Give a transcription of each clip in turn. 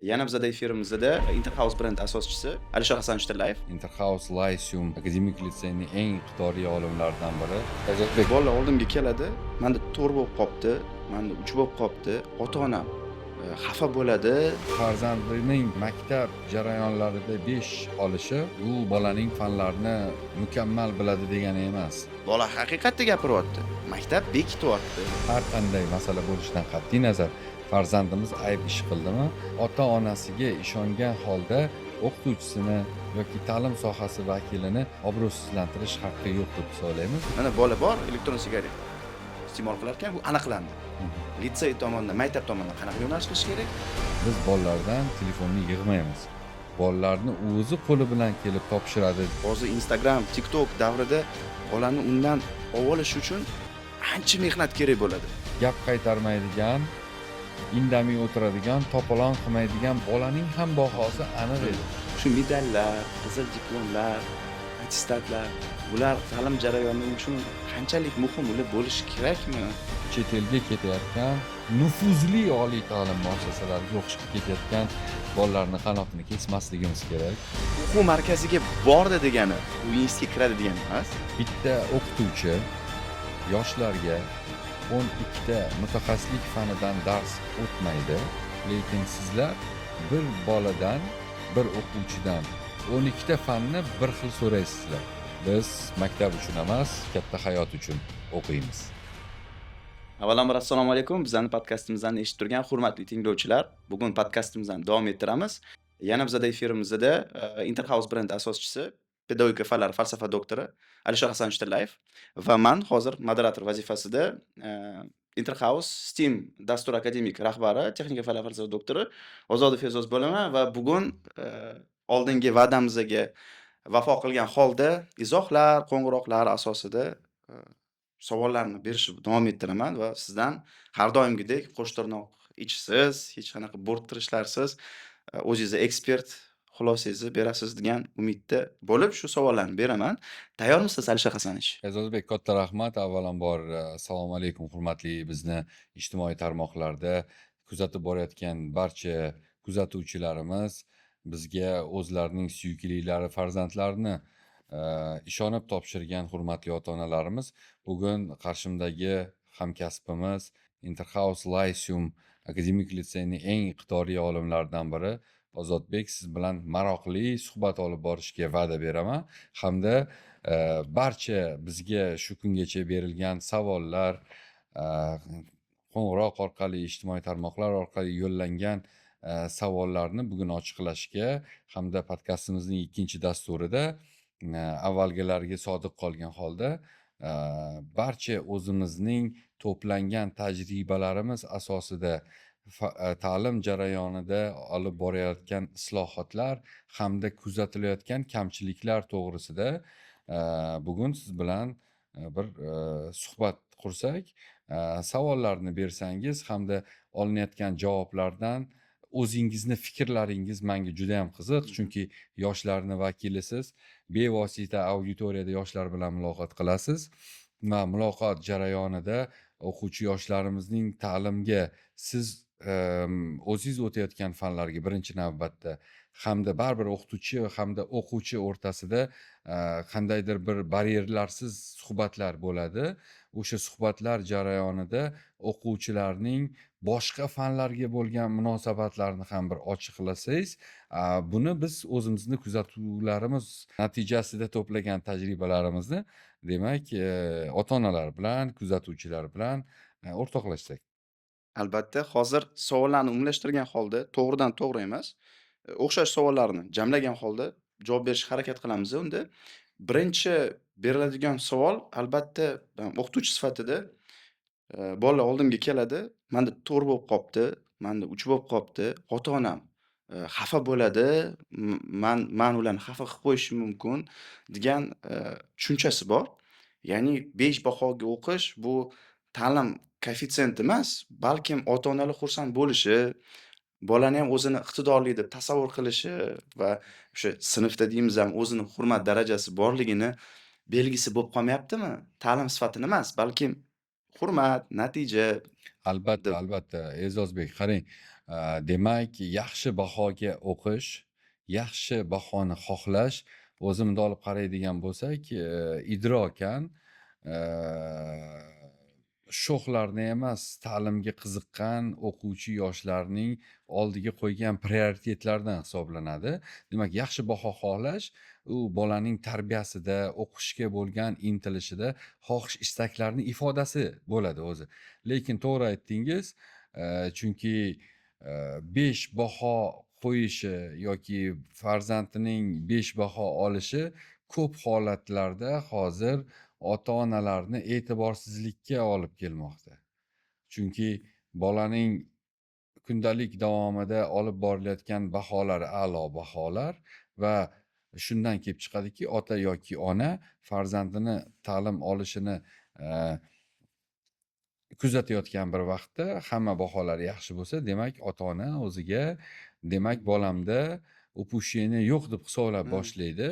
Yana bizada efirimizda Interhouse brend asoschisi Alisher Hasanovich Tillayev. Interhouse Lyceum akademik litseyning eng iqtidorli olimlaridan biri Ozodbek. Bolalar oldimga keladi, manda 4 bo'lib qolibdi, manda 3 bo'lib qolibdi, ota onam xafa bo'ladi. Farzandining maktab jarayonlarida 5 olishi bu bolaning fanlarni mukammal biladi degani emas. Bola haqiqatda gapiryapti, maktab bekityapti. Har qanday masala bo'lishidan qat'iy nazar, farzandimiz ayb ish qildimi, ota onasiga ishongan holda o'qituvchisini yoki ta'lim sohasi vakilini obro'sizlantirish haqqi yo'q deb hisoblaymiz. Mana bola bor, elektron sigaret iste'mol qilar ekan, bu aniqlandi. Litsey tomonidan, maktab tomonidan qanaqa yo'nalish qilish kerak? Biz bolalardan telefonni yig'maymiz, bolalarni o'zi qo'li bilan kelib topshiradi. Hozir Instagram, TikTok davrida bolani undan olish uchun ancha mehnat kerak bo'ladi. Gap qaytarmaydigan, indamay o'tiradigan, to'polon qilmaydigan bolaning ham bahosi aniq edi. Shu medallar, qizil diplomlar, attestatlar, bular ta'lim jarayoni uchun qanchalik muhim, ular bo'lishi kerakmi? Chet elga ketayotgan, nufuzli oliy ta'lim muassasalariga o'qishga ketayotgan bolalarni qanotini kesmasligimiz kerak. O'quv markaziga bordi degani u institutga kiradi degani emas. Bitta o'qituvchi yoshlarga 12 ta mutaxassislik fanidan dars o'tmaydi, lekin sizlar bir boladan, bir o'quvchidan 12 ta fanni bir xil so'raysizlar. Biz maktab uchun emas, katta hayot uchun o'qiymiz. Avvalambor, assalomu alaykum, bizani podkastimizni eshitib turgan hurmatli tinglovchilar. Bugun podkastimizni davom ettiramiz. Yana bizada efirimizda Interhouse brend asoschisi, pedagogika fanlari falsafa doktori Alisher Hasanovich Tillayev va man hozir moderator vazifasida Interhouse STEAM dasturi akademik rahbari, texnika fanlari falsafa doktori Ozodov E'zoz bo'laman va bugun oldingi va'damizga vafo qilgan holda izohlar, qo'ng'iroqlar asosida savollarni berishni davom ettiraman va sizdan har doimgidek qo'shtirnoq ichsiz, hech qanaqa bo'rttirishlarsiz o'zingizni ekspert xulosangizni berasiz degan umidda bo'lib shu savollarni beraman. Tayyormisiz, Alisher Hasanovich? E'zozbek, katta rahmat. Avvalambor, assalomu alaykum, hurmatli bizni ijtimoiy tarmoqlarda kuzatib borayotgan barcha kuzatuvchilarimiz, bizga o'zlarining suyuklilari, farzandlarini ishonib topshirgan hurmatli ota-onalarimiz. Bugun qarshimdagi hamkasbimiz, Interhouse Lyceum akademik litseyning eng iqtidorli olimlaridan biri Ozodbek, siz bilan maroqli suhbat olib borishga va'da beraman hamda barcha bizga shu kungacha berilgan savollar, qo'ng'iroq orqali, ijtimoiy tarmoqlar orqali yo'llangan savollarni bugun ochiqlashga hamda podkastimizning ikkinchi dasturida avvalgilarga sodiq qolgan holda barcha o'zimizning to'plangan tajribalarimiz asosida ta'lim jarayonida olib borayotgan islohotlar hamda kuzatilayotgan kamchiliklar to'g'risida bugun siz bilan bir suhbat qursak, savollarni bersangiz hamda olinayotgan javoblardan o'zingizni fikrlaringiz menga juda ham qiziq, chunki yoshlarni vakilisiz, bevosita auditoriyada yoshlar bilan muloqot qilasiz va muloqot jarayonida o'quvchi yoshlarimizning ta'limga, siz o'zingiz o'tayotgan fanlarga birinchi navbatda hamda baribir o'qituvchi hamda o'quvchi o'rtasida qandaydir bir baryerlarsiz suhbatlar bo'ladi. O'sha suhbatlar jarayonida o'quvchilarning boshqa fanlarga bo'lgan munosabatlarini ham bir ochiqlasangiz, buni biz o'zimizni kuzatuvlarimiz natijasida to'plagan tajribalarimizni, demak, ota onalar bilan, kuzatuvchilar bilan o'rtoqlashsak. Albatta, hozir savollarni umumlashtirgan holda, to'g'ridan to'g'ri emas, o'xshash savollarni jamlagan holda javob berishga harakat qilamiz unda. Birinchi beriladigan savol, albatta, o'qituvchi sifatida bolalar oldimga keladi, manda 4 bo'lib qolibdi, manda 3 bo'lib qolibdi, ota-onam xafa bo'ladi, man ularni xafa qilib qo'yishim mumkin degan tushunchasi bor. Ya'ni 5 bahoga o'qish bu ta'lim koeffitsiyenti emas, balkim ota-onalar xursand bo'lishi, bolani ham o'zini iqtidorli deb tasavvur qilishi va o'sha sinfda deymiz ham, o'zini hurmat darajasi borligini belgisi bo'lib qolmayaptimi? Ta'lim sifatini emas, balkim hurmat, natija Albatta, deb. albatta, E'zozbek, qarang, Demak, yaxshi bahoga o'qish, yaxshi bahoni xohlash, o'zi bundoq olib qaraydigan bo'lsak, idrokan sho'xlarni emas, ta'limga qiziqqan o'quvchi yoshlarning oldiga qo'ygan prioritetlaridan hisoblanadi. Demak, yaxshi baho xohlash u bolaning tarbiyasida, o'qishga bo'lgan intilishida xohish istaklarning ifodasi bo'ladi o'zi. Lekin to'g'ri aytdingiz, chunki 5 baho qo'yishi yoki farzandining 5 baho olishi ko'p holatlarda hozir ota-onalarni e'tiborsizlikka olib kelmoqda. Chunki bolaning kundalik davomida olib borilayotgan baholari a'lo baholar va shundan kelib chiqadiki, ota yoki ona farzandini ta'lim olishini kuzatayotgan bir vaqtda hamma baholari yaxshi bo'lsa, demak ota-ona o'ziga, demak bolamda упущение yo'q deb hisoblab boshlaydi.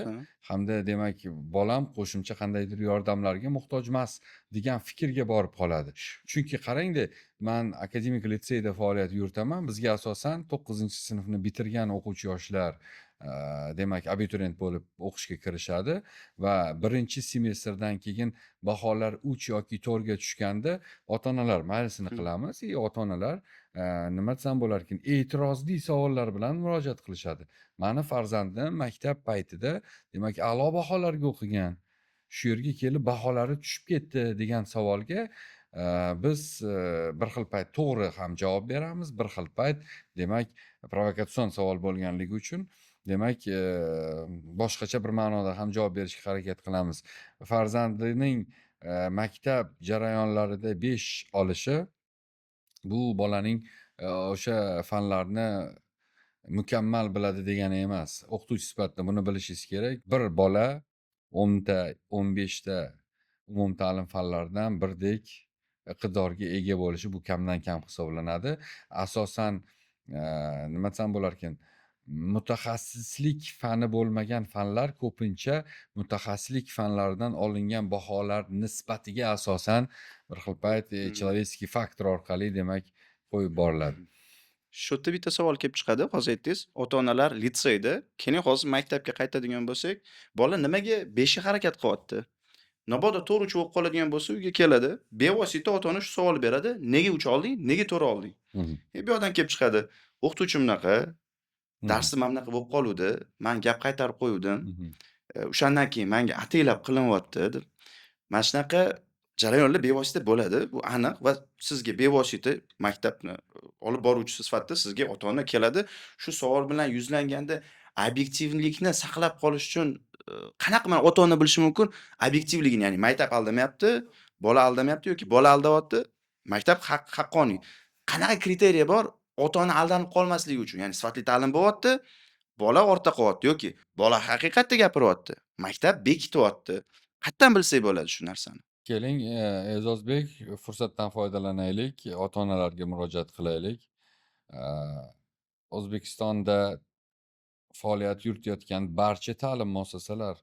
Hamda demak bolam qo'shimcha qandaydir yordamlarga muhtoj emas degan fikrga borib qoladi. Chunki qarangda, man akademik litseyda faoliyat yuritaman. Bizga asosan 9-sinfni bitirgan o'quvchi yoshlar demak abituriyent bo'lib o'qishga kirishadi va birinchi semestrdan keyin baholar 3 yoki 4 ga tushganda ota-onalar majlisini qilamiz. Ota-onalar nima desam bo'larkin, e'tirozli savollar bilan murojaat qilishadi. Mani farzandim maktab paytida demak a'lo baholarga o'qigan, shu yerga kelib baholari tushib ketdi degan savolga biz bir xil payt to'g'ri ham javob beramiz, bir xil payt demak provokatsion savol bo'lganligi uchun demak boshqacha bir ma'noda ham javob berishga harakat qilamiz. Farzandining maktab jarayonlarida 5 olishi bu bolaning o'sha fanlarni mukammal biladi degani emas. O'qituvchi sifatida buni bilishingiz kerak. Bir bola 10 ta, 15 ta umumta'lim fanlaridan birdek iqtidorga ega bo'lishi bu kamdan kam hisoblanadi. Asosan nima desam bo'larkan, mutaxassislik fani bo'lmagan fanlar ko'pincha mutaxassislik fanlaridan olingan baholar nisbatiga asosan bir xil payt человеческий faktor orqali demak qo'yib boriladi. Shu yerda bitta savol kelib chiqadi. Hozir aytdingiz, ota-onalar litseyda, keyin hozir maktabga qaytadigan bo'lsak, bola nimaga 5 ga harakat qilyapti? Mabodo 4 3 bo'lib qoladigan bo'lsa, uyga keladi. Bevosita ota-ona shu savolni beradi. Nega 3 olding? Nega 4 olding? Bu yoqdan kelib chiqadi. O'qituvchi bunaqa, darsi mana bunaqa bo'lib qoluvdi. Man gap qaytarib qo'yuvdim. O'shandan keyin menga ataylab qilinyapti deb. Mana shunaqa jarayonlar bevosita bo'ladi. Bu aniq va sizga bevosita maktabni olib boruvchisi sifatida sizga ota-ona keladi. Shu savol bilan yuzlanganda obyektivlikni saqlab qolish uchun qanaqa mana ota-ona bilishi mumkin obyektivligini, ya'ni maktab aldamayapti, bola aldamayapti yoki bola aldayapti, maktab haqqoniy. Qanaqa kriteriya bor ota-ona aldanib qolmasligi uchun? Ya'ni sifatli ta'lim bo'lyapti, bola ortda qolyapti yoki bola haqiqatda gapiryapti, maktab bekityapti. Qayerdan bilsak bo'ladi shu narsani? Keling, E'zozbek, fursatdan foydalanaylik, ota-onalarga murojaat qilaylik. O'zbekistonda faoliyat yuritayotgan barcha ta'lim muassasalar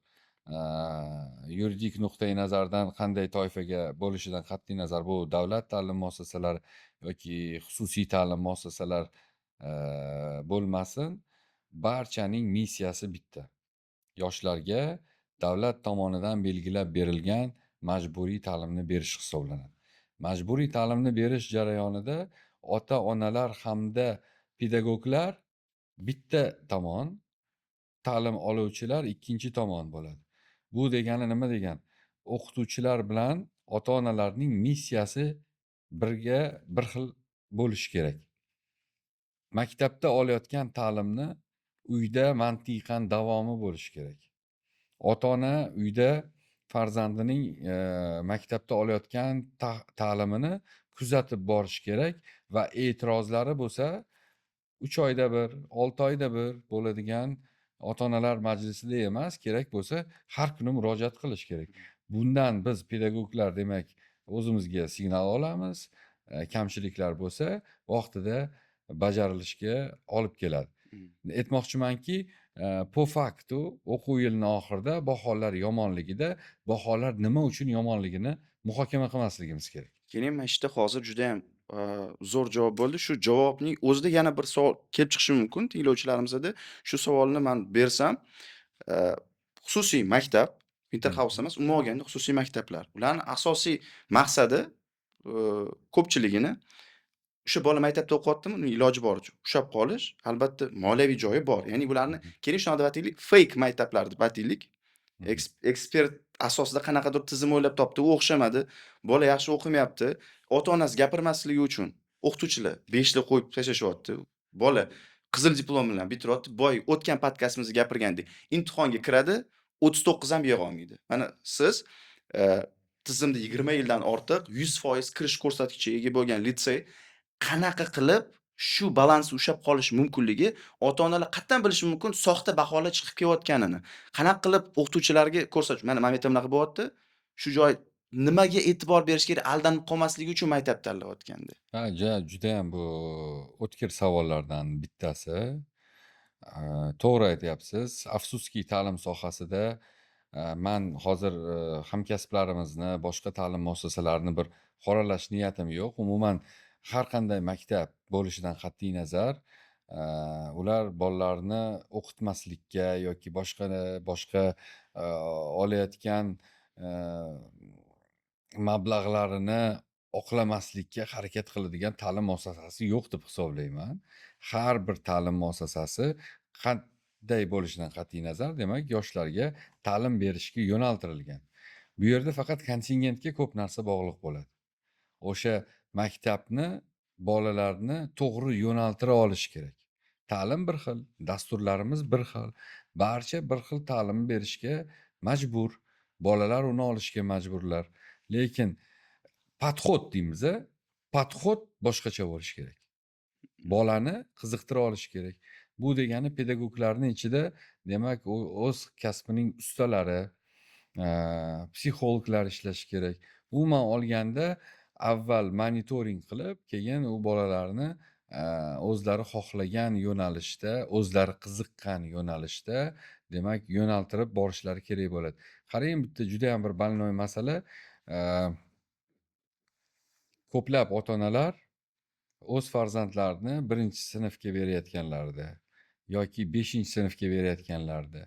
yuridik nuqtai nazardan qanday toifaga bo'lishidan qat'iy nazar, bu davlat ta'lim muassasalari yoki xususiy ta'lim muassasalar bo'lmasin, barchaning missiyasi bitta. Yoshlarga davlat tomonidan belgilab berilgan majburiy ta'limni berish hisoblanadi. Majburiy ta'limni berish jarayonida ota-onalar hamda pedagoglar bitta tomon, ta'lim oluvchilar ikkinchi tomon bo'ladi. Bu degani nima degani? O'qituvchilar bilan ota-onalarning missiyasi birga bir xil bo'lishi kerak. Maktabda olayotgan ta'limni uyda mantiqan davomi bo'lishi kerak. Ota-ona uyda farzandining maktabda olayotgan ta'limini kuzatib borish kerak va e'tirozlari bo'lsa 3 oyda bir, 6 oyda bir bo'ladigan ota-onalar majlisida emas, kerak bo'lsa har kuni murojaat qilish kerak. Bundan biz pedagoglar demak o'zimizga signal olamiz, kamchiliklar bo'lsa vaqtida bajarilishiga olib keladi. Aytmoqchimanki, po facto o'quv yilini oxirida baholar yomonligida baholar nima uchun yomonligini muhokama qilmasligimiz kerak. Keling, mana shu yerda hozir juda ham Zo'r javob bo'ldi. Shu javobning o'zida yana bir savol kelib chiqishi mumkin tinglovchilarimizda. Shu savolni man bersam, xususiy maktab, Interhouse emas, umuman olganda xususiy maktablar. Ularning asosiy maqsadi, ko'pchiligini o'sha bola maktabda o'qiyaptimi, uni iloji boricha ushlab qolish, albatta moliyaviy joyi bor. Ya'ni bularni keling shunaqa deb aytaylik, fake maktablar deb aytaylik. Ekspert asosida qanaqadir tizim o'ylab topdi, u o'xshamadi. Bola yaxshi o'qimayapti. Ota-onasi gapirmasligi uchun o'qituvchilar 5 lik qo'yib tashlashyapti. Bola qizil diplom bilan bitiryapti. Boy o'tgan podkastimizda gapirgandek, imtihonga kiradi, 39 ham yig'a olmaydi. Mana siz tizimda 20 yildan ortiq 100% kirish ko'rsatkichiga ega bo'lgan litsey qanaqa qilib shu balansni ushlab qolish mumkinligi, ota-onalar qayerdan bilishi mumkin soxta baholar chiqib kelayotganini? Qanaqa qilib o'qituvchilarga ko'rsatish, mana yerda bunaqa bo'lyapti, shu joy nimaga e'tibor berish kerak aldanib qolmasligi uchun maktab tanlayotganda? Ha, judayam bu o'tkir savollardan bittasi. To'g'ri aytyapsiz. Afsuski, ta'lim sohasida man hozir hamkasblarimizni, boshqa ta'lim muassasalarini bir qoralash niyatim yo'q. Umuman har qanday maktab bo'lishidan qat'iy nazar, ular bolalarni o'qitmaslikka yoki boshqa boshqa olayotgan mablag'larini oqlamaslikka harakat qiladigan ta'lim muassasasi yo'q deb hisoblayman. Har bir ta'lim muassasasi qanday bo'lishidan qat'iy nazar, demak, yoshlarga ta'lim berishga yo'naltirilgan. Bu yerda faqat kontingentga ko'p narsa bog'liq bo'ladi. O'sha maktabni bolalarni to'g'ri yo'naltira olish kerak. Ta'lim bir xil, dasturlarimiz bir xil. Barcha bir xil ta'lim berishga majbur. Bolalar uni olishga majburlar. Lekin подход deymiz, подход boshqacha bo'lishi kerak. Bolani qiziqtira olish kerak. Bu degani pedagoglarning ichida, demak, u o'z kasbining ustalari, psixologlar ishlashi kerak. Umuman olganda avval monitoring qilib, keyin u bolalarni o'zlari xohlagan yo'nalishda, o'zlari qiziqqan yo'nalishda, demak, yo'naltirib borishlari kerak bo'ladi. Qarang, bitta judayam bir больной masala. Ko'plab ota-onalar o'z farzandlarini 1-sinfga berayotganlarida yoki 5-sinfga berayotganlarida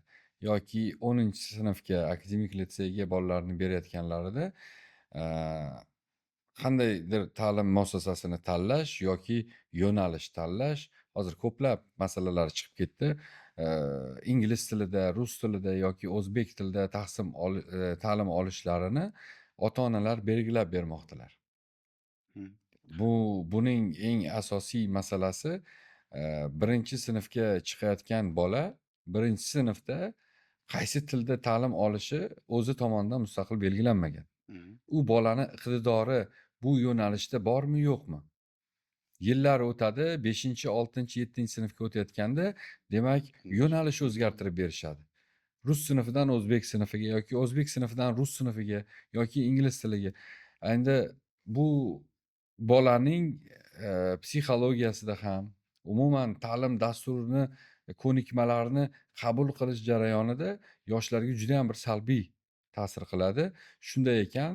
yoki 10-sinfga akademik litseyga bolalarini berayotganlarida qandaydir ta'lim muassasasini tanlash yoki yo'nalish tanlash hozir ko'plab masalalar chiqib ketdi. Ingliz tilida, rus tilida yoki o'zbek tilida ta'lim olishlarini ota-onalar belgilab bermoqdalar. Buning eng asosiy masalasi, 1-sinfga chiqayotgan bola 1-sinfda qaysi tilda ta'lim olishi o'zi tomonidan mustaqil belgilanmagan. U bolani iqtidori bu yo'nalishda bormi, yo'qmi? Yillar o'tadi, 5, 6, 7-sinfga o'tayotganda, demak, yo'nalish o'zgartirib berishadi. Rus sinfidan o'zbek sinfiga yoki o'zbek sinfidan rus sinfiga yoki ingliz tiliga. Endi bu bolaning psixologiyasida ham, umuman ta'lim dasturini, ko'nikmalarni qabul qilish jarayonida yoshlarga judayam bir salbiy ta'sir qiladi. Shunday ekan,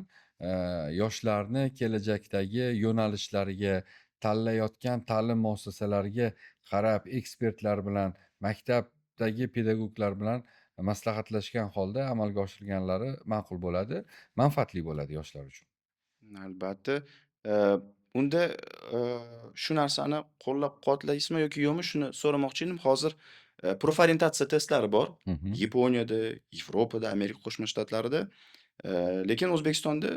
yoshlarni kelajakdagi yo'nalishlariga, tanlayotgan ta'lim muassasalariga qarab ekspertlar bilan, maktabdagi pedagoglar bilan maslahatlashgan holda amalga oshirganlari ma'qul bo'ladi, manfaatli bo'ladi yoshlar uchun. Albatta. Unda shu narsani qo'llab-quvvatlaysizmi yoki yo'qmi, shuni so'ramoqchi edim. Hozir proforientatsiya testlari bor. Yaponiyada, Yevropada, Amerika Qo'shma Shtatlarida. Lekin O'zbekistonda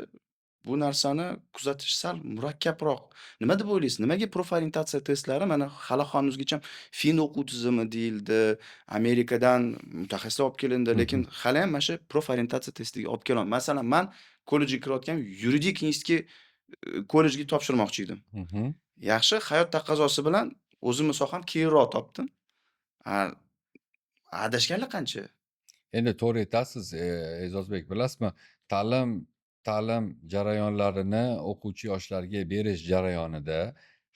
bu narsani kuzatish sal murakkabroq. Nima deb o'ylaysiz? Nimaga proforientatsiya testlari mana hali hanuzgacha fin o'quv tizimi deyildi, Amerikadan mutaxassislar olib kelindi, lekin haliyam mana shu proforientatsiya testiga olib kelolmadi. Masalan, man kollejga kirayotgan yuridik institutga, kollejga topshirmoqchi edim. Yaxshi, hayot taqozosi bilan o'zimni soham keyinroq topdim. Adashganlar qancha? Endi to'g'ri aytasiz, E'zozbek, bilasizmi, ta'lim jarayonlarini o'quvchi yoshlarga berish jarayonida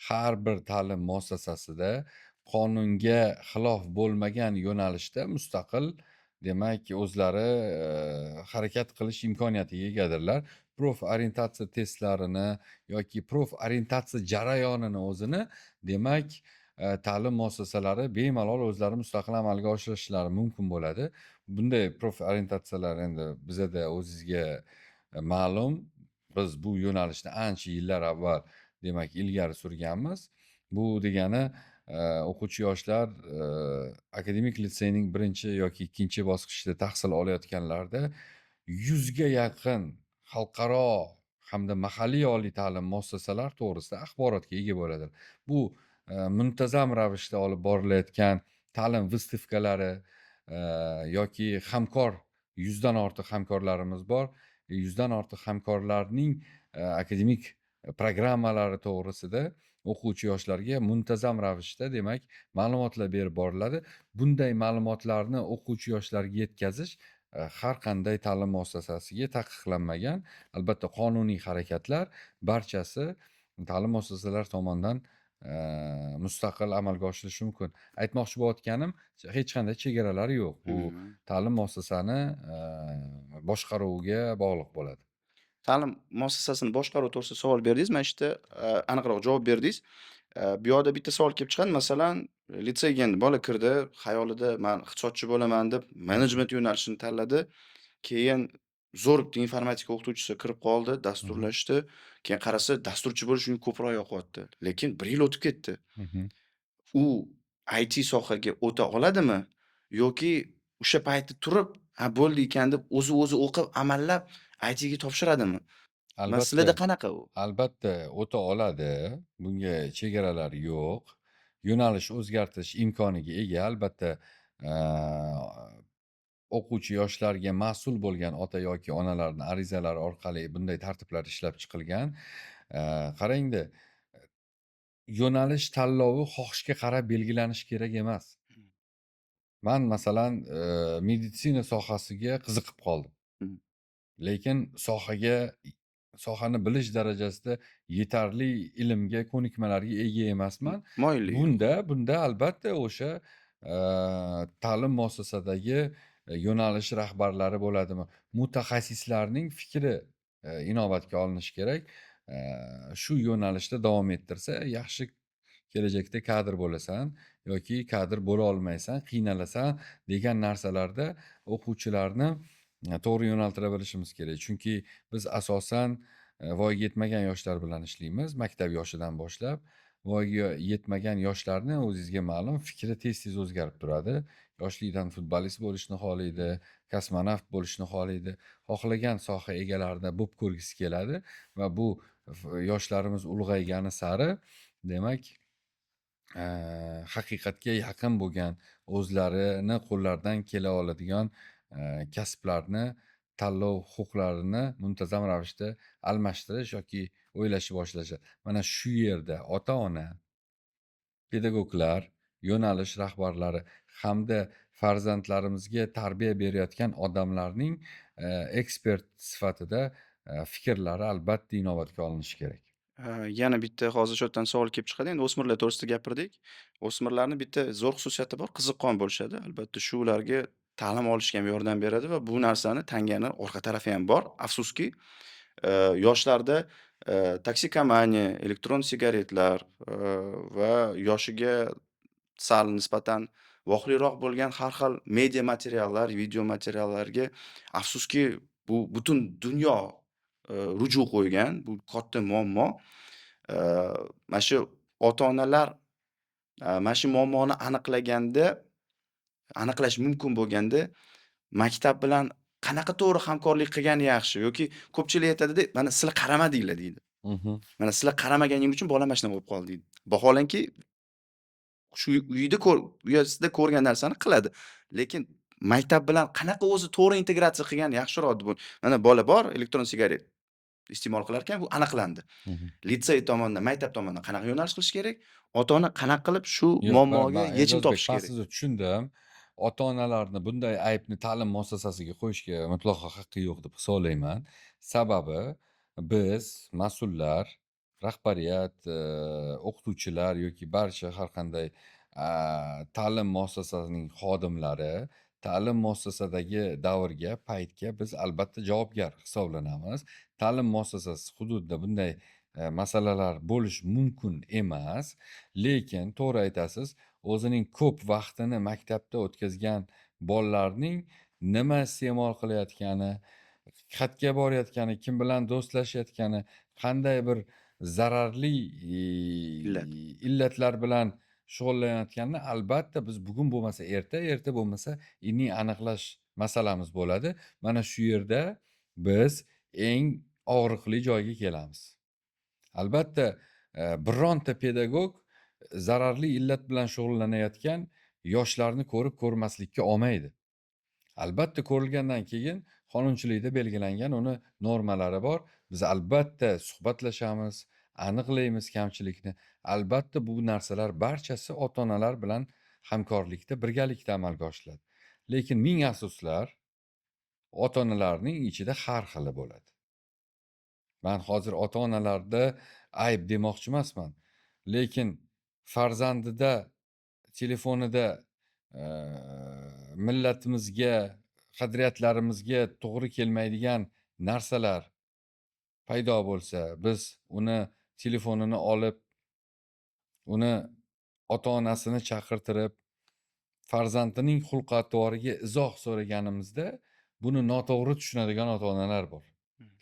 har bir ta'lim muassasasida qonunga xilof bo'lmagan yo'nalishda mustaqil, demak, o'zlari harakat qilish imkoniyatiga egadirlar. Proforientatsiya testlarini yoki proforientatsiya jarayonini o'zini, demak, ta'lim muassasalari bemalol o'zlari mustaqil amalga oshirishlari mumkin bo'ladi. Bunday proforientatsiyalar endi bizada o'zizga ma'lum, biz bu yo'nalishni ancha yillar avval, demak, ilgari surganmiz. Bu degani, o'quvchi yoshlar akademik litseyning birinchi yoki ikkinchi bosqichida tahsil olayotganlarida 100 ga yaqin xalqaro hamda mahalliy oliy ta'lim muassasalar to'g'risida axborotga ega bo'ladilar. Bu muntazam ravishda olib borilayotgan ta'lim выставка lari yoki hamkor, 100 dan ortiq hamkorlarimiz bor. 100 dan ortiq hamkorlarning akademik programmalari to'g'risida o'quvchi yoshlarga muntazam ravishda, demak, ma'lumotlar berib boriladi. Bunday ma'lumotlarni o'quvchi yoshlarga yetkazish har qanday ta'lim muassasasiga taqiqlanmagan. Albatta, qonuniy harakatlar barchasi ta'lim muassasalari tomonidan mustaqil amalga oshirilishi mumkin. Aytmoqchi bo'layotganim, hech qanday chegaralar yo'q. Bu ta'lim muassasani boshqaruviga bog'liq bo'ladi. Ta'lim muassasasini boshqaruv to'g'risida savol berdingiz. Mana shu yerda aniqroq javob berdingiz. Bu yoqda bitta savol kelib chiqadi. Masalan, litseyga endi bola kirdi, xayolida man iqtisodchi bo'laman deb menejment yo'nalishini tanladi. Keyin zo'r bitta informatika o'qituvchisi kirib qoldi, dasturlashdi. Keyin qarasa, dasturchi bo'lish unga ko'proq yoqyapti. Lekin 1 yil o'tib ketdi. U IT sohaga o'ta oladimi yoki o'sha payti turib, ha bo'ldi ekan deb o'zi-o'zi o'qib, amallab ITga topshiradimi? Albatta. Sizlarda qanaqa u? Albatta, o'ta oladi. Bunga chegaralar yo'q. Yo'nalish o'zgartirish imkoniga ega. Albatta, o'quvchi yoshlarga mas'ul bo'lgan ota yoki onalarning arizalari orqali bunday tartiblar ishlab chiqilgan. Qarangda, yo'nalish tanlovi xohishga qarab belgilanishi kerak emas. Man masalan, meditsina sohasiga qiziqib qoldim. Lekin sohani bilish darajasida yetarli ilmga, ko'nikmalarga ega emasman. Moyillik. Bunda albatta o'sha ta'lim muassasadagi yo'nalish rahbarlari bo'ladimi, mutaxassislarning fikri inobatga olinishi kerak. Shu yo'nalishda davom ettirsa, yaxshi kelajakda kadr bo'lasan yoki kadr bo'la olmaysan, qiynalasan degan narsalarda o'quvchilarni to'g'ri yo'naltira bilishimiz kerak. Chunki biz asosan voyaga yetmagan yoshlar bilan ishlaymiz, maktab yoshidan boshlab. Voyaga yetmagan yoshlarni o'zingizga ma'lum, fikri tez-tez o'zgarib turadi. Yoshlikdan futbolist bo'lishni xohlaydi, kosmonavt bo'lishni xohlaydi, xohlagan soha egalarini bo'lib ko'rgisi keladi va bu yoshlarimiz ulg'aygani sari, demak, haqiqatga yaqin bo'lgan, o'zlarini qo'llaridan kela oladigan kasblarni tanlov huquqlarini muntazam ravishda almashtirish yoki o'ylashni boshlashadi. Mana shu yerda ota-ona, pedagoglar, yo'nalish rahbarlari hamda farzandlarimizga tarbiya berayotgan odamlarning ekspert sifatida fikrlari albatta inobatga olinishi kerak. Yana bitta hozir shu yerdan savol kelib chiqadi. Endi o'smirlar to'g'risida gapirdik. O'smirlarni bitta zo'r xususiyati bor, qiziqqon bo'lishadi. Albatta shu ularga ta'lim olishga ham yordam beradi va bu narsani tangani orqa tarafi ham bor. Afsuski, yoshlarda toksikomaniya, elektron sigaretlar va yoshiga sal nisbatan voqeliroq bo'lgan har xil media materiallar, video materiallarga afsuski bu butun dunyo ruju qo'ygan, bu katta muammo. Mana shu ota-onalar mana shu muammoni aniqlaganda, aniqlash mumkin bo'lganda maktab bilan qanaqa to'g'ri hamkorlik qilgani yaxshi yoki ko'pchilik aytadida, mana sizlar qaramadinglar deydi. Mana sizlar qaramaganing uchun bolam mana shunaqa bo'lib qoldi deydi. Vaholanki shu uyida uyasida ko'rgan narsani qiladi. Lekin maktab bilan qanaqa o'zi to'g'ri integratsiya qilgani yaxshiroq deb. Mana bola bor, elektron sigaret iste'mol qilar ekan, bu aniqlandi. Litsey tomonidan, maktab tomonidan qanaqa yo'nalish qilish kerak? Ota-ona qanaqa qilib shu Yo'q, muammoga man yechim E'zozbek, topish man kerak? sizni tushundim. Ota-onalarni bunday aybni ta'lim muassasasiga qo'yishga mutlaqo haqqi yo'q deb hisoblayman. Sababi biz mas'ullar, rahbariyat, o'qituvchilar yoki barcha har qanday ta'lim muassasasining xodimlari Ta'lim muassasadagi davrga, paytga biz albatta javobgar hisoblanamiz. Ta'lim muassasasi hududida bunday masalalar bo'lishi mumkin emas. Lekin to'g'ri aytasiz, o'zining ko'p vaqtini maktabda o'tkazgan bolalarning nima iste'mol qilayotgani, qayerga borayotgani, kim bilan do'stlashayotgani, qanday bir zararli Illat. illatlar bilan shug'ullanayotganini albatta biz bugun bo'lmasa erta, erta bo'lmasa indin aniqlash masalamiz bo'ladi. Mana shu yerda biz eng og'riqli joyga kelamiz. Albatta, bironta pedagog zararli illat bilan shug'ullanayotgan yoshlarni ko'rib ko'rmaslikka olmaydi. Albatta ko'rilgandan keyin qonunchilikda belgilangan uni normalari bor. Biz albatta suhbatlashamiz, aniqlaymiz kamchilikni. Albatta bu narsalar barchasi ota-onalar bilan hamkorlikda, birgalikda amalga oshiriladi. Lekin ming afsuslar, ota-onalarning ichida har xili bo'ladi. Man hozir ota-onalarda ayb demoqchi emasman. Lekin farzandida, telefonida millatimizga, qadriyatlarimizga to'g'ri kelmaydigan narsalar paydo bo'lsa, biz uni telefonini olib, uni ota-onasini chaqirtirib, farzandining xulq-atvoriga izoh so'raganimizda, buni noto'g'ri tushunadigan ota-onalar bor.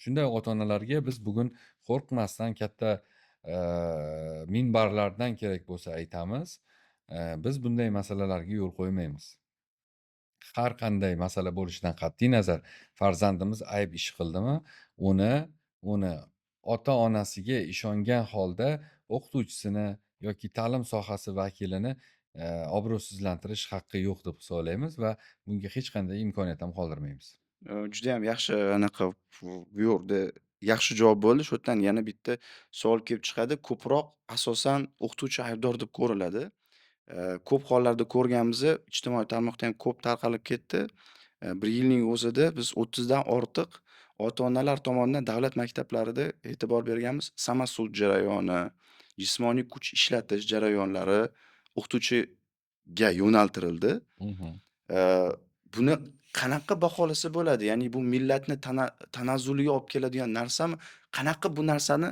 Shunday ota-onalarga biz bugun qo'rqmasdan katta minbarlardan kerak bo'lsa aytamiz, biz bunday masalalarga yo'l qo'ymaymiz. Har qanday masala bo'lishidan qat'iy nazar, farzandimiz ayb ish qildimi, uni ota-onasiga ishongan holda o'qituvchisini yoki ta'lim sohasi vakilini obro'sizlantirish haqqi yo'q deb hisoblaymiz va bunga hech qanday imkoniyat ham qoldirmaymiz. Judayam yaxshi anaqa bu yerda yaxshi javob bo'ldi. Shu yerdan yana bitta savol kelib chiqadi. Ko'proq asosan o'qituvchi aybdor deb ko'riladi. Ko'p hollarda ko'rganmiz, ijtimoiy tarmoqda ham ko'p tarqalib ketdi. Bir yilning o'zida biz 30 dan ortiq ota-onalar tomonidan davlat maktablarida e'tibor berganmiz. Самосуд jarayoni, jismoniy kuch ishlatish jarayonlari o'qituvchiga yo'naltirildi. Buni qanaqa baholasa bo'ladi? Ya'ni bu millatni tanazzuliga olib keladigan narsami? Qanaqa bu narsani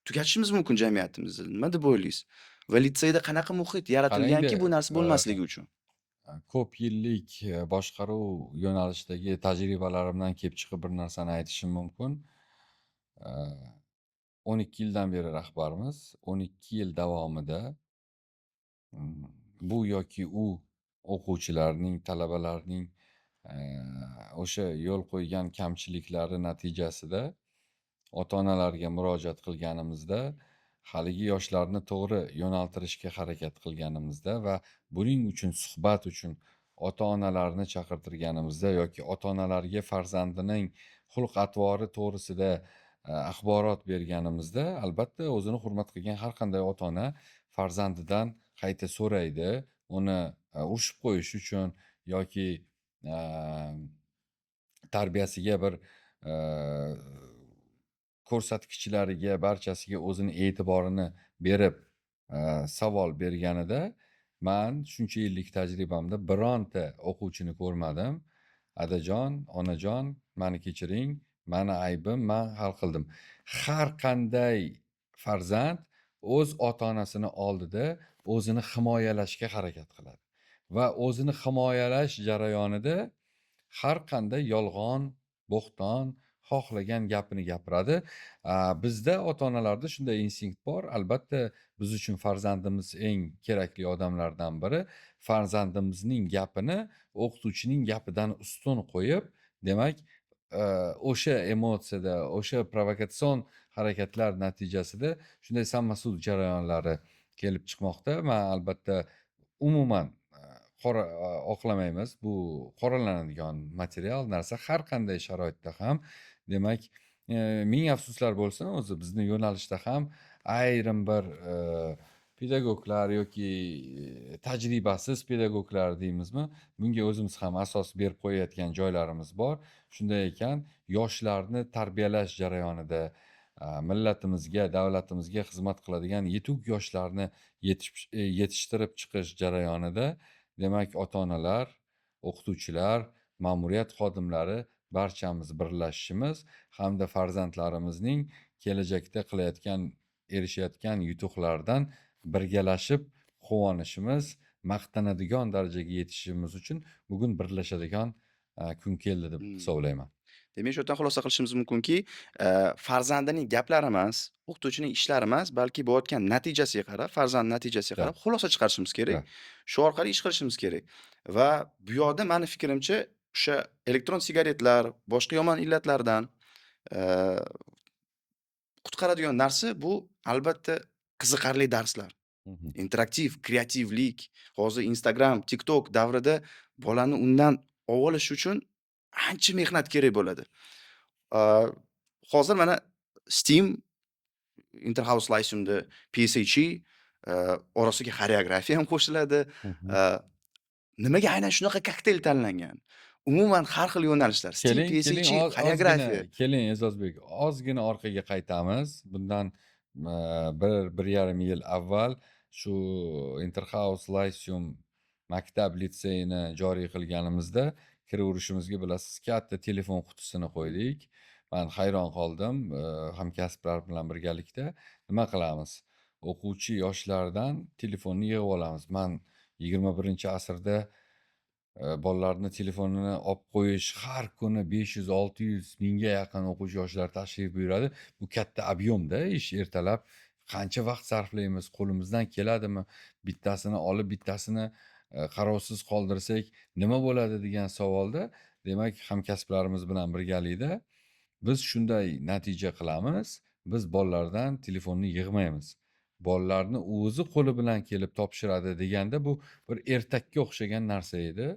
tugatishimiz mumkin jamiyatimizda? Nima deb o'ylaysiz? Va litseyda qanaqa muhit yaratilganki, bu narsa bo'lmasligi uchun? Ko'p yillik boshqaruv yo'nalishidagi tajribalarimdan kelib chiqib bir narsani aytishim mumkin. 12 yildan beri rahbarmiz. 12 yil davomida bu yoki u o'quvchilarning, talabalarning o'sha yo'l qo'ygan kamchiliklari natijasida ota-onalarga murojaat qilganimizda, haligi yoshlarni to'g'ri yo'naltirishga harakat qilganimizda va buning uchun suhbat uchun ota-onalarni chaqirtirganimizda yoki ota-onalarga farzandining xulq-atvori to'g'risida axborot berganimizda, albatta o'zini hurmat qilgan har qanday ota-ona farzandidan qayta so'raydi, uni urishib qo'yish uchun yoki tarbiyasiga bir ko'rsatkichlariga barchasiga o'zini e'tiborini berib savol berganida, man shuncha yillik tajribamda bironta o'quvchini ko'rmadim. Adajon, onajon, mani kechiring, mani aybim, man hal qildim. Har qanday farzand o'z ota-onasini oldida o'zini himoyalashga harakat qiladi va o'zini himoyalash jarayonida har qanday yolg'on, bo'xton, xohlagan gapini gapiradi. Bizda ota-onalarda shunday instinkt bor. Albatta biz uchun farzandimiz eng kerakli odamlardan biri. Farzandimizning gapini o'qituvchining gapidan ustun qo'yib, demak, o'sha emotsiyada, o'sha provokatsion harakatlar natijasida shunday самосуд jarayonlari kelib chiqmoqda. Man albatta umuman qora oqlamaymiz. Bu qoralanadigan material narsa har qanday sharoitda ham, demak, ming afsuslar bo'lsin, o'zi bizni yo'nalishda ham ayrim bir pedagoglar yoki tajribasiz pedagoglar deymizmi, bunga o'zimiz ham asos berib qo'yayotgan joylarimiz bor. Shunday ekan, yoshlarni tarbiyalash jarayonida millatimizga, davlatimizga xizmat qiladigan yetuk yoshlarni yetishtirib chiqish jarayonida, demak, ota-onalar o'qituvchilar, ma'muriyat xodimlari barchamiz birlashishimiz hamda farzandlarimizning kelajakda qilayotgan, erishayotgan yutuqlaridan birgalashib quvonishimiz, maqtanadigan darajaga yetishimiz uchun bugun birlashadigan kun keldi deb hisoblayman. Demak, shu yerdan xulosa qilishimiz mumkinki, farzandining gaplari emas, o'qituvchining ishlari emas, balki bo'layotgan natijasiga qarab, farzand natijasiga qarab xulosa chiqarishimiz kerak. Shu orqali ish qilishimiz kerak. Va bu yoqda mani fikrimcha o'sha elektron sigaretlar, boshqa yomon illatlardan qutqaradigan narsa bu albatta qiziqarli darslar. Interaktiv, kreativlik. Hozir Instagram, TikTok davrida bolani undan olish uchun ancha mehnat kerak bo'ladi. Hozir mana STEAM, Interhouse Lyceumda PSHE, orasiga xoreografiya ham qo'shiladi. Nimaga aynan shunaqa kokteyl tanlangan? Umuman har xil yo'nalishlar. STEAM, Keling, keling, PSHE, xoreografiya. Ozgina keling, E'zozbek, ozgina orqaga qaytamiz. Bundan 1-1,5 yil avval shu Interhouse Lyceum maktab litseyini joriy qilganimizda kiraverishimizga, bilasiz, katta telefon qutisini qo'ydik. Man hayron qoldim, hamkasblar bilan birgalikda nima qilamiz? O'quvchi yoshlardan telefonni yig'ib olamiz. Man 21-asrda bolalarni telefonini olib qo'yish, har kuni 500-600 mingga yaqin o'quvchi yoshlar tashrif buyuradi. Bu katta объем da ish. Ertalab qancha vaqt sarflaymiz, qo'limizdan keladimi? Bittasini olib, bittasini qarovsiz qoldirsak nima bo'ladi degan savolda, demak, hamkasblarimiz bilan birgalikda biz shunday natija qilamiz. Biz bolalardan telefonni yig'maymiz. Bolalarni o'zi qo'li bilan kelib topshiradi deganda, bu bir ertakka o'xshagan narsa edi.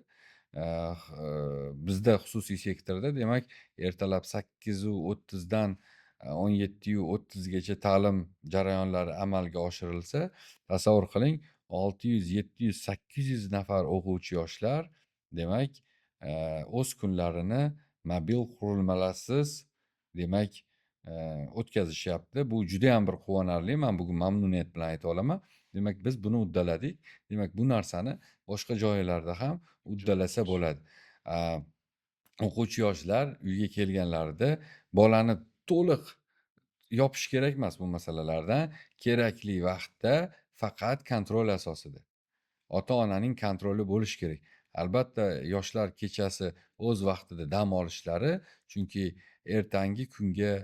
Bizda xususiy sektorda, demak, ertalab 8:30dan 17:30gacha ta'lim jarayonlari amalga oshirilsa, tasavvur qiling, 600, 700, 800 nafar o'quvchi yoshlar, demak, o'z kunlarini mobil qurilmalarsiz, demak, o'tkazishyapti. Bu judayam bir quvonarli. Man bugun mamnuniyat bilan ayta olaman. Demak, biz buni uddaladik. Demak, bu narsani boshqa joylarda ham uddalasa bo'ladi. O'quvchi yoshlar uyga kelganlarida bolani to'liq yopish kerak emas bu masalalardan. Kerakli vaqtda faqat контроль asosida. Ota-onaning контроль i bo'lishi kerak. Albatta, yoshlar kechasi o'z vaqtida dam olishlari, chunki ertangi kunga,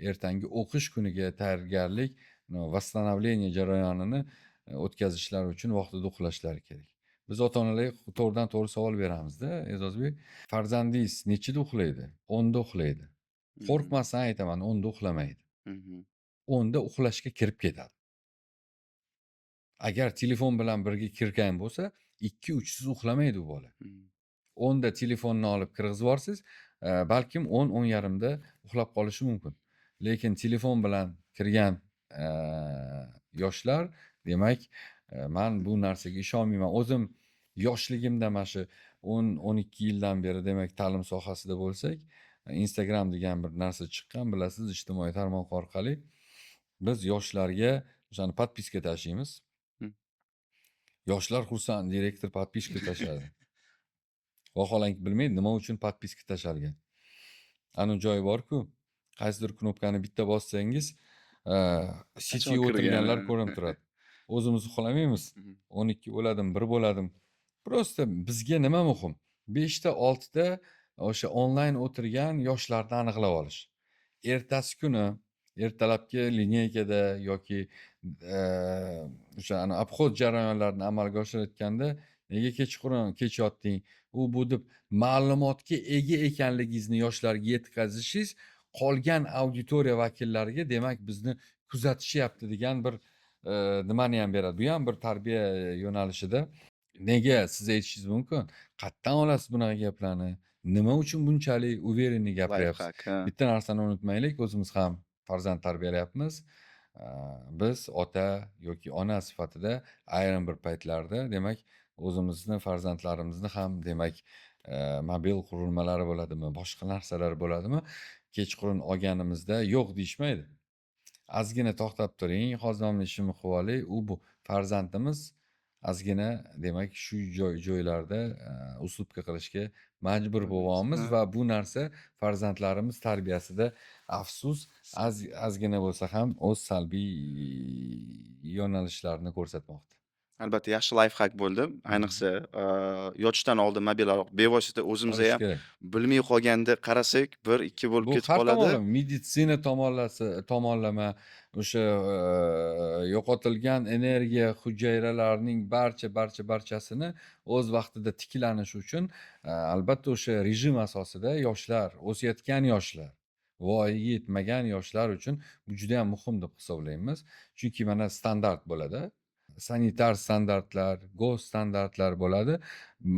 ertangi o'qish kuniga tayyorgarlik, восстановление jarayonini o'tkazishlari uchun vaqtida uxlashlari kerak. Biz ota-onalarga to'g'ridan to'g'ri savol beramizda, E'zozbek. Farzandingiz nechida uxlaydi? 10 da uxlaydi. Qo'rqmasdan aytaman, 10 da uxlamaydi. 10 da uxlashga kirib ketadi. Agar telefon bilan birga kirgan bo'lsa, 2-3 siz uxlamaydi u bola. 10 da telefonni olib kirgizib yuborsangiz, balkim 10, 10:30 da uxlab qolishi mumkin. Lekin telefon bilan kirgan yoshlar, demak, man bu narsaga ishonmayman. O'zim yoshligimda, mana shu 10, 12 yildan beri, demak, ta'lim sohasida bo'lsak, Instagram degan bir narsa chiqqan, bilasiz, ijtimoiy tarmoq orqali biz yoshlarga o'shani подписка tashlaymiz. Yoshlar xursand, direktor подписка tashladi. Vaholanki bilmaydi nima uchun подписка tashalgan. Anavi joyi bor-ku, qaysidir knopkani bitta bossangiz, сеть ga o'tirganlar ko'rinib turadi. O'zimiz uxlamaymiz. 12 bo'ladimi, 1 bo'ladimi? Просто bizga nima muhim? 5 ta, 6 ta o'sha onlayn o'tirgan yoshlarni aniqlab olish. Ertasi kuni ertalabki линейка da yoki o'sha ana обход jarayonlarini amalga oshirayotganda nega kechqurun kech yotding, u bu deb ma'lumotga ega ekanligingizni yoshlarga yetkazishingiz qolgan auditoriya vakillariga, demak, bizni kuzatishyapti degan bir nimani ham beradi. Bu ham bir tarbiya yo'nalishida. Nega, siz aytishingiz mumkin, qayerdan olasiz bunaqa gaplarni? Nima uchun bunchalik уверенный gapiryapsiz? Лайфхак, ha. Bitta narsani unutmaylik, o'zimiz ham farzand tarbiyalayapmiz. Biz ota yoki ona sifatida ayrim bir paytlarda, demak, o'zimizni farzandlarimizni ham, demak, mobil qurilmalari bo'ladimi, boshqa narsalar bo'ladimi, kechqurun olganimizda yo'q deyishmaydi. Ozgina to'xtab turing, hozir mana ishimni qilib olay, u bu farzandimiz Ozgina, demak, shu joylarda уступка qilishga majbur bo'lyapmiz va bu narsa farzandlarimiz tarbiyasida, afsus, ozgina bo'lsa ham o'z salbiy yo'nalishlarini ko'rsatmoqda. Albatta, yaxshi лайфхак bo'ldi. Ayniqsa, yotishdan oldin mobil aloqa bevosita o'zimizda Qilish ham kerak. bilmay qolganda qarasak, 1-2 bo'lib Bu ketib har qoladi. tomonlama, meditsina tomonlama o'sha yo'qotilgan energiya hujayralarining barcha barcha barchasini o'z vaqtida tiklanishi uchun, albatta, o'sha rejim asosida yoshlar, o'sayotgan yoshlar, voyaga yetmagan yoshlar uchun bu judayam muhim deb hisoblaymiz. Chunki mana standart bo'ladi. Sanitar standartlar, ГОСТ standartlar bo'ladi.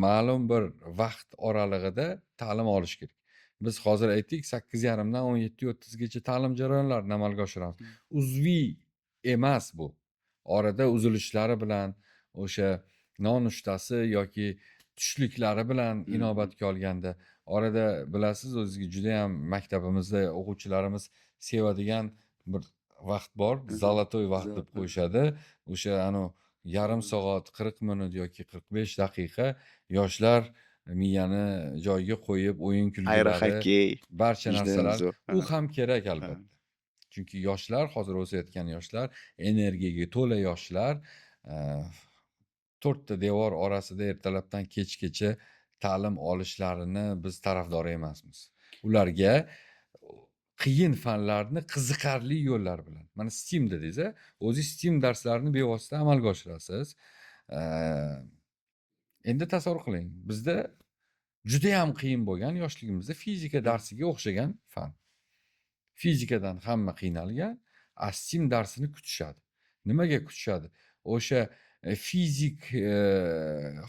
Ma'lum bir vaqt oralig'ida ta'lim olish kerak. Biz hozir aytdik, 8:30 dan 17:30 gacha ta'lim jarayonlarini amalga oshiramiz. Uzviy emas bu. Orada uzilishlari bilan, o'sha nonushtasi yoki tushliklari bilan inobatga olganda, orada, bilasiz, o'zizga judayam maktabimizda o'quvchilarimiz sevadigan bir vaqt bor. Золотой vaqt deb qo'yishadi. O'sha anavi yarim soat, 40 minut yoki 45 daqiqa yoshlar miyani joyiga qo'yib, o'yin kulgilari, Aeroxokkey barcha judayam narsalar zo'r. U ham kerak, albatta. Chunki yoshlar, hozir o'sayotgan yoshlar, energiyaga to'la yoshlar, to'rtta devor orasida ertalabdan kechgacha ta'lim olishlarini biz tarafdori emasmiz. Ularga qiyin fanlarni qiziqarli yo'llar bilan. Mana STEAM dedingiz a, o'zingiz STEAM darslarini bevosita amalga oshirasiz. Endi tasavvur qiling, bizda judayam qiyin bo'lgan yoshligimizda fizika darsiga o'xshagan fan. Fizikadan hamma qiynalgan, a STEAM darsini kutishadi. Nimaga kutishadi? O'sha fizik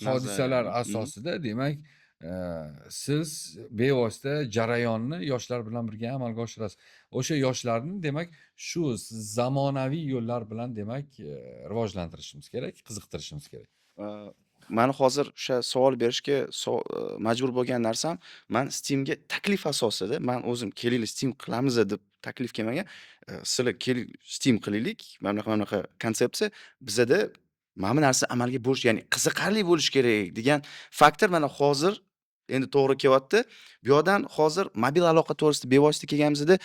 hodisalar Nazariya. Asosida, demak, siz bevosita jarayonni yoshlar bilan birga amalga oshirasiz. O'sha yoshlarni, demak, shu zamonaviy yo'llar bilan, demak, rivojlantirishimiz kerak, qiziqtirishimiz kerak. Mani hozir o'sha savol berishga majbur bo'lgan narsam, man STEAMga taklif asosida, man o'zim "Kelinglar, STEAM qilamiz" deb taklif kelmagan. Sizlar keling, STEAM qilaylik, mana bunaqa, mana bunaqa konsepsiya bizada, mana bu narsa amalga bo'lishi, ya'ni qiziqarli bo'lishi kerak degan faktor mana hozir endi to'g'ri kelyapti. Bu yoqdan hozir mobil aloqa to'g'risida bevosita kelganimizda,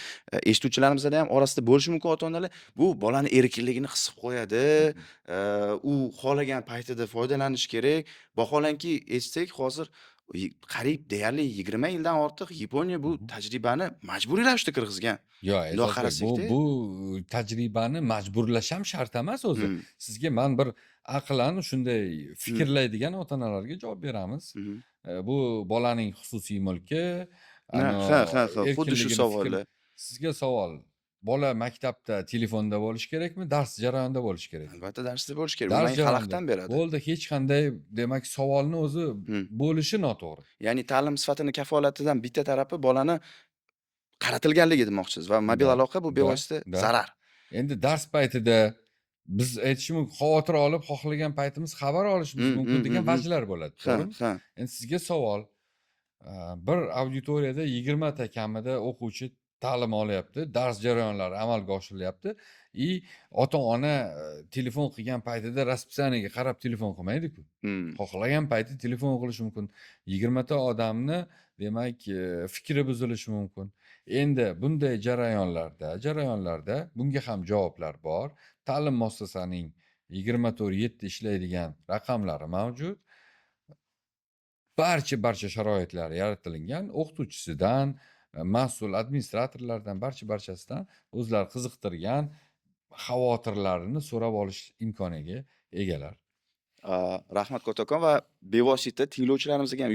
eshituvchilarimizda ham orasida bo'lishi mumkin ota-onalar, bu bolani erkinligini qisib qo'yadi, u xohlagan paytida foydalanishi kerak. Vaholanki, eshitsak, hozir qariyb deyarli 20 yildan ortiq Yaponiya bu tajribani majburiy ravishda kirgizgan. Yo'q, Bundoq E'zozbek, bu qarasakda bu tajribani majburlash ham shart emas o'zi. Sizga man bir aqlan shunday fikrlaydigan ota-onalarga javob beramiz. Bu bolaning xususiy mulki, Ha, ano ha, ha, ha, xuddi shu erkinligini fikr savollar. Sizga savol: bola maktabda telefonda bo'lishi kerakmi, dars jarayonida bo'lishi kerakmi? Albatta, darsda bo'lishi kerak. Bu Dars menga jarayonida. xalaqit ham beradi. Bo'ldi, hech qanday, demak, savolni o'zi bo'lishi noto'g'ri. Ya'ni ta'lim sifatini kafolatidan bitta tarafi bolani qaratilganligi demoqchisiz va mobil Да, aloqa bu да, bevosita да. zarar. Endi dars paytida biz aytishim mumkin, xavotir olib, xohlagan paytimiz xabar olishimiz mumkin degan vajlar bo'ladi, to'g'rimi? Ha. Endi sizga savol: bir auditoriyada 20 ta kamida o'quvchi ta'lim olyapti, dars jarayonlari amalga oshirilyapti и ota-ona telefon qilgan paytida расписание ga qarab telefon qilmaydi-ku. Xohlagan payti telefon qilishi mumkin. 20 ta odamni, demak, fikri buzilishi mumkin. Endi bunday jarayonlarda bunga ham javoblar bor. Ta'lim muassasasining 24/7 ishlaydigan raqamlari mavjud. Barcha barcha sharoitlar yaratilgan. O'qituvchisidan, mas'ul administratorlardan, barcha barchasidan o'zlari qiziqtirgan xavotirlarini so'rab olish imkoniga egalar. Rahmat kattakon va bevosita tinglovchilarimizga ham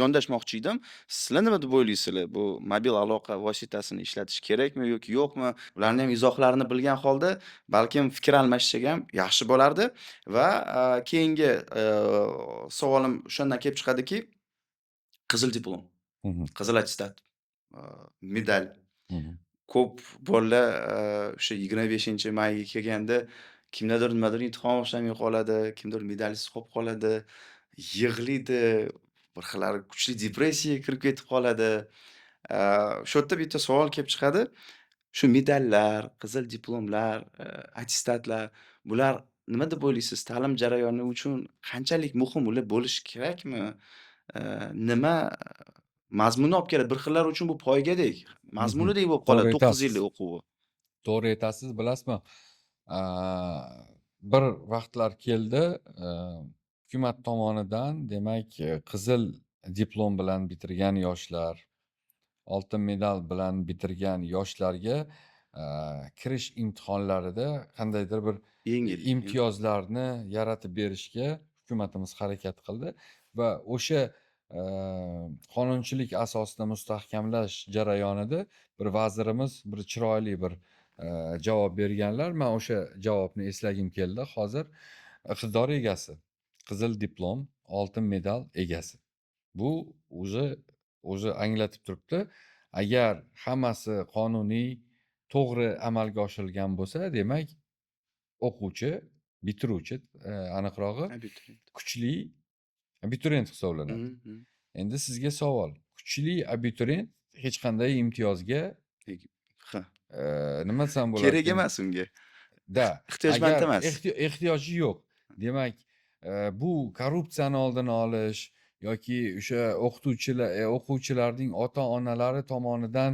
yondashmoqchi edim. Sizlar nima deb o'ylaysizlar? Bu mobil aloqa vositasini ishlatish kerakmi yoki yo'qmi? Ularni ham izohlarini bilgan holda balkim fikr almashsak ham yaxshi bo'lardi va keyingi savolim o'shandan kelib chiqadiki, qizil diplom, qizil attestat, medal. Ko'p bolalar o'sha 25-mayga kelganda kimdadir nimadir imtihon o'xshamay qoladi, kimdir medalsiz qolib qoladi, yig'laydi, bir xillari kuchli depressiyaga kirib ketib qoladi. Shu yerda bitta savol kelib chiqadi. Shu medallar, qizil diplomlar, attestatlar bular Nima deb o'ylaysiz? Ta'lim jarayoni uchun qanchalik muhim ular bo'lishi kerakmi? Nima mazmunni olib keladi? Bir xillar uchun bu poygadek, mazmunidek bo'lib To'g'ri qoladi 9 aytasiz. yillik o'quvi. To'g'ri aytasiz, bilasizmi, bir vaqtlar keldi, hukumat tomonidan demak, qizil diplom bilan bitirgan yoshlar, oltin medal bilan bitirgan yoshlarga kirish imtihonlarida qandaydir bir Yengillik. imtiyozlarni yaratib berishga hukumatimiz harakat qildi va o'sha qonunchilik asosida mustahkamlash jarayonida bir vazirimiz bir chiroyli bir javob berganlar. Man o'sha javobni eslagim keldi hozir. Iqtidor egasi, qizil diplom, oltin medal egasi. Bu уже o'zi anglatib turibdi. Agar hammasi qonuniy, to'g'ri amalga oshirilgan bo'lsa, demak o'quvchi, bitiruvchi, aniqrog'i Abituriyent. kuchli abituriyent hisoblanadi. Endi sizga savol. Kuchli abituriyent hech qanday imtiyozga Ha. nima desam bo'larkan? Kerak emas unga. Да. Ehtiyojmand Agar emas. Ehtiyoji yo'q. Demak, bu korrupsiyani oldini olish yoki o'sha o'qituvchilar, o'quvchilarning ota-onalari tomonidan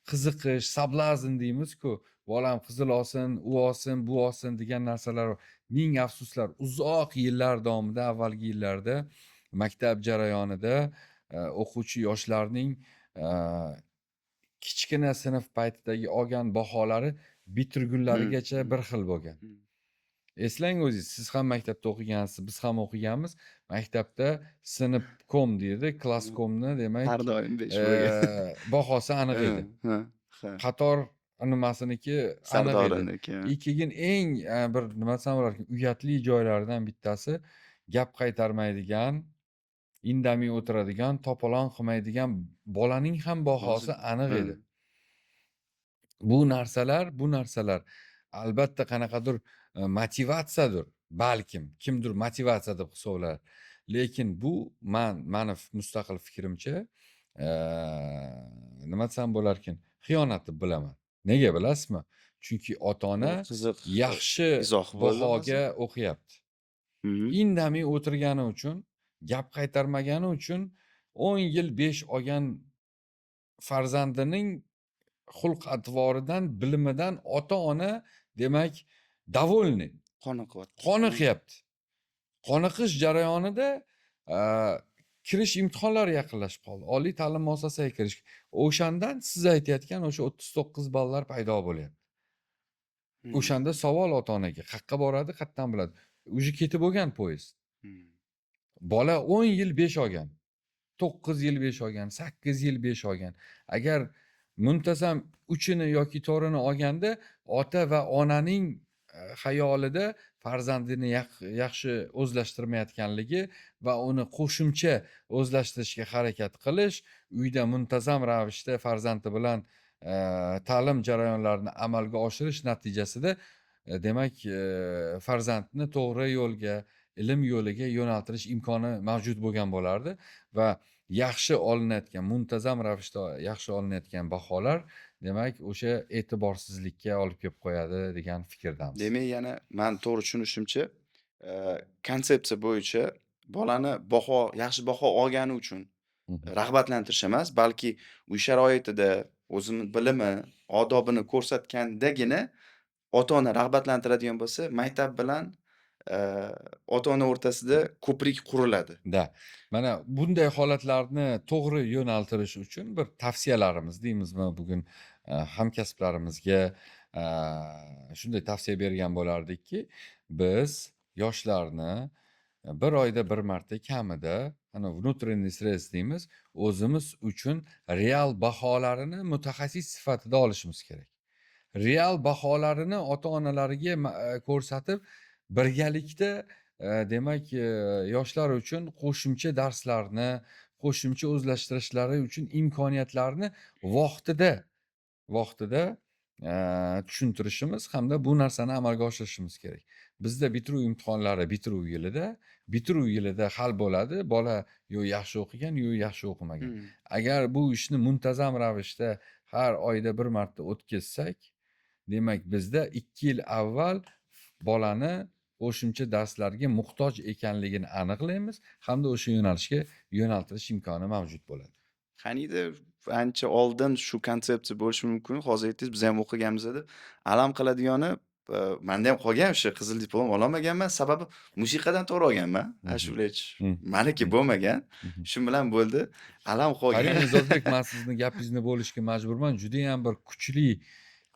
qiziqish, соблазн deymiz-ku. Bolam qizil olsin, u olsin, bu olsin degan narsalar bor. Ming afsuslar, uzoq yillar davomida, avvalgi yillarda maktab jarayonida o'quvchi yoshlarning kichkina sinf paytidagi olgan baholari bitirgunlarigacha bir xil bo'lgan. Eslang o'zingiz, siz ham maktabda o'qigansiz, biz ham o'qiganmiz. Maktabda sinfkom deydi, klasskomni demak, Har doim 5 bo'lgan. Bahosi aniq edi. Ha, ha. Qator nimasiniki aniq edi. Sardoriniki. И keyin eng bir nima desam bo'larkan, uyatli joylaridan bittasi gap qaytarmaydigan, indamay o'tiradigan, to'polon qilmaydigan bolaning ham bahosi aniq edi. Bu narsalar albatta qanaqadir motivatsiyadir. Balkim kimdir motivatsiya deb hisoblar. Lekin bu mani mustaqil fikrimcha, nima desam bo'larkan, xiyonat deb bilaman. Nega bilasizmi? Chunki ota-ona Qiziq yaxshi izoh bo'ldi bahoga hozir. o'qiyapti. Indamay o'tirgani uchun, gap qaytarmagani uchun 10 yil 5 olgan farzandining xulq-atvoridan, bilimidan ota-ona demak довольный. Qoniqyapti. Qoniqyapti. Qoniqish jarayonida kirish imtihonlari yaqinlashib qoldi. Oliy ta'lim muassasasiga kirish. O'shandan siz aytayotgan o'sha 39 ballar paydo bo'lyapti. O'shanda savol ota-onaga qayerqa boradi, qayerdan biladi? Уже ketib bo'lgan poyezd. Bola 10 yil 5 olgan. 9 yil 5 olgan, 8 yil 5 olgan. Agar muntazam 3ini yoki 4ini olganda ota va onaning xayolida farzandini yaxshi o'zlashtirmayotganligi va uni qo'shimcha o'zlashtirishga harakat qilish, uyda muntazam ravishda farzandi bilan ta'lim jarayonlarini amalga oshirish natijasida demak, farzandni to'g'ri yo'lga, ilm yo'liga yo'naltirish imkoni mavjud bo'lgan bo'lardi va yaxshi olinayotgan, muntazam ravishda yaxshi olinayotgan baholar demak o'sha e'tiborsizlikka olib kelib qo'yadi degan fikrdamiz. Demak, yana man to'g'ri tushunishimcha, konsepsiya bo'yicha bolani baho, yaxshi baho olgani uchun rag'batlantirish emas, balki uy sharoitida o'zini bilimi, odobini ko'rsatgandagina ota-ona rag'batlantiradigan bo'lsa, maktab bilan ota-ona o'rtasida ko'prik quriladi. Да. Mana bunday holatlarni to'g'ri yo'naltirish uchun bir tavsiyalarimiz deymizmi, bugun hamkasblarimizga shunday tavsiya bergan bo'lardikki, biz yoshlarni bir oyda bir marta kamida ana внутренний срез deymiz, o'zimiz uchun real baholarini mutaxassis sifatida olishimiz kerak. Real baholarini ota-onalariga ko'rsatib, birgalikda demak, yoshlar uchun qo'shimcha darslarni, qo'shimcha o'zlashtirishlari uchun imkoniyatlarni vaqtida tushuntirishimiz hamda bu narsani amalga oshirishimiz kerak. Bizda bitiruv imtihonlari bitiruv yilida hal bo'ladi. Bola yo yaxshi o'qigan, yo yaxshi o'qimagan. Agar bu ishni muntazam ravishda har oyda bir marta o'tkazsak, demak bizda 2 yil avval bolani Qo'shimcha darslarga muhtoj ekanligini aniqlaymiz hamda o'sha yo'nalishga yo'naltirish imkoni mavjud bo'ladi. Qaniydi, ancha oldin shu konsepsiya bo'lishi mumkin. Hozir aytdingiz, biz ham o'qiganmiz deb. Alam qiladigani, manda ham qolgan o'sha qizil diplom ololmaganman. Sababi musiqadan to'g'ri olganman. Ashula aytish maniki bo'lmagan. Shu bilan bo'ldi. Alam qolgan. Qarang, E'zozbek, man sizni gapingizni bo'lishga majburman. Judayam bir kuchli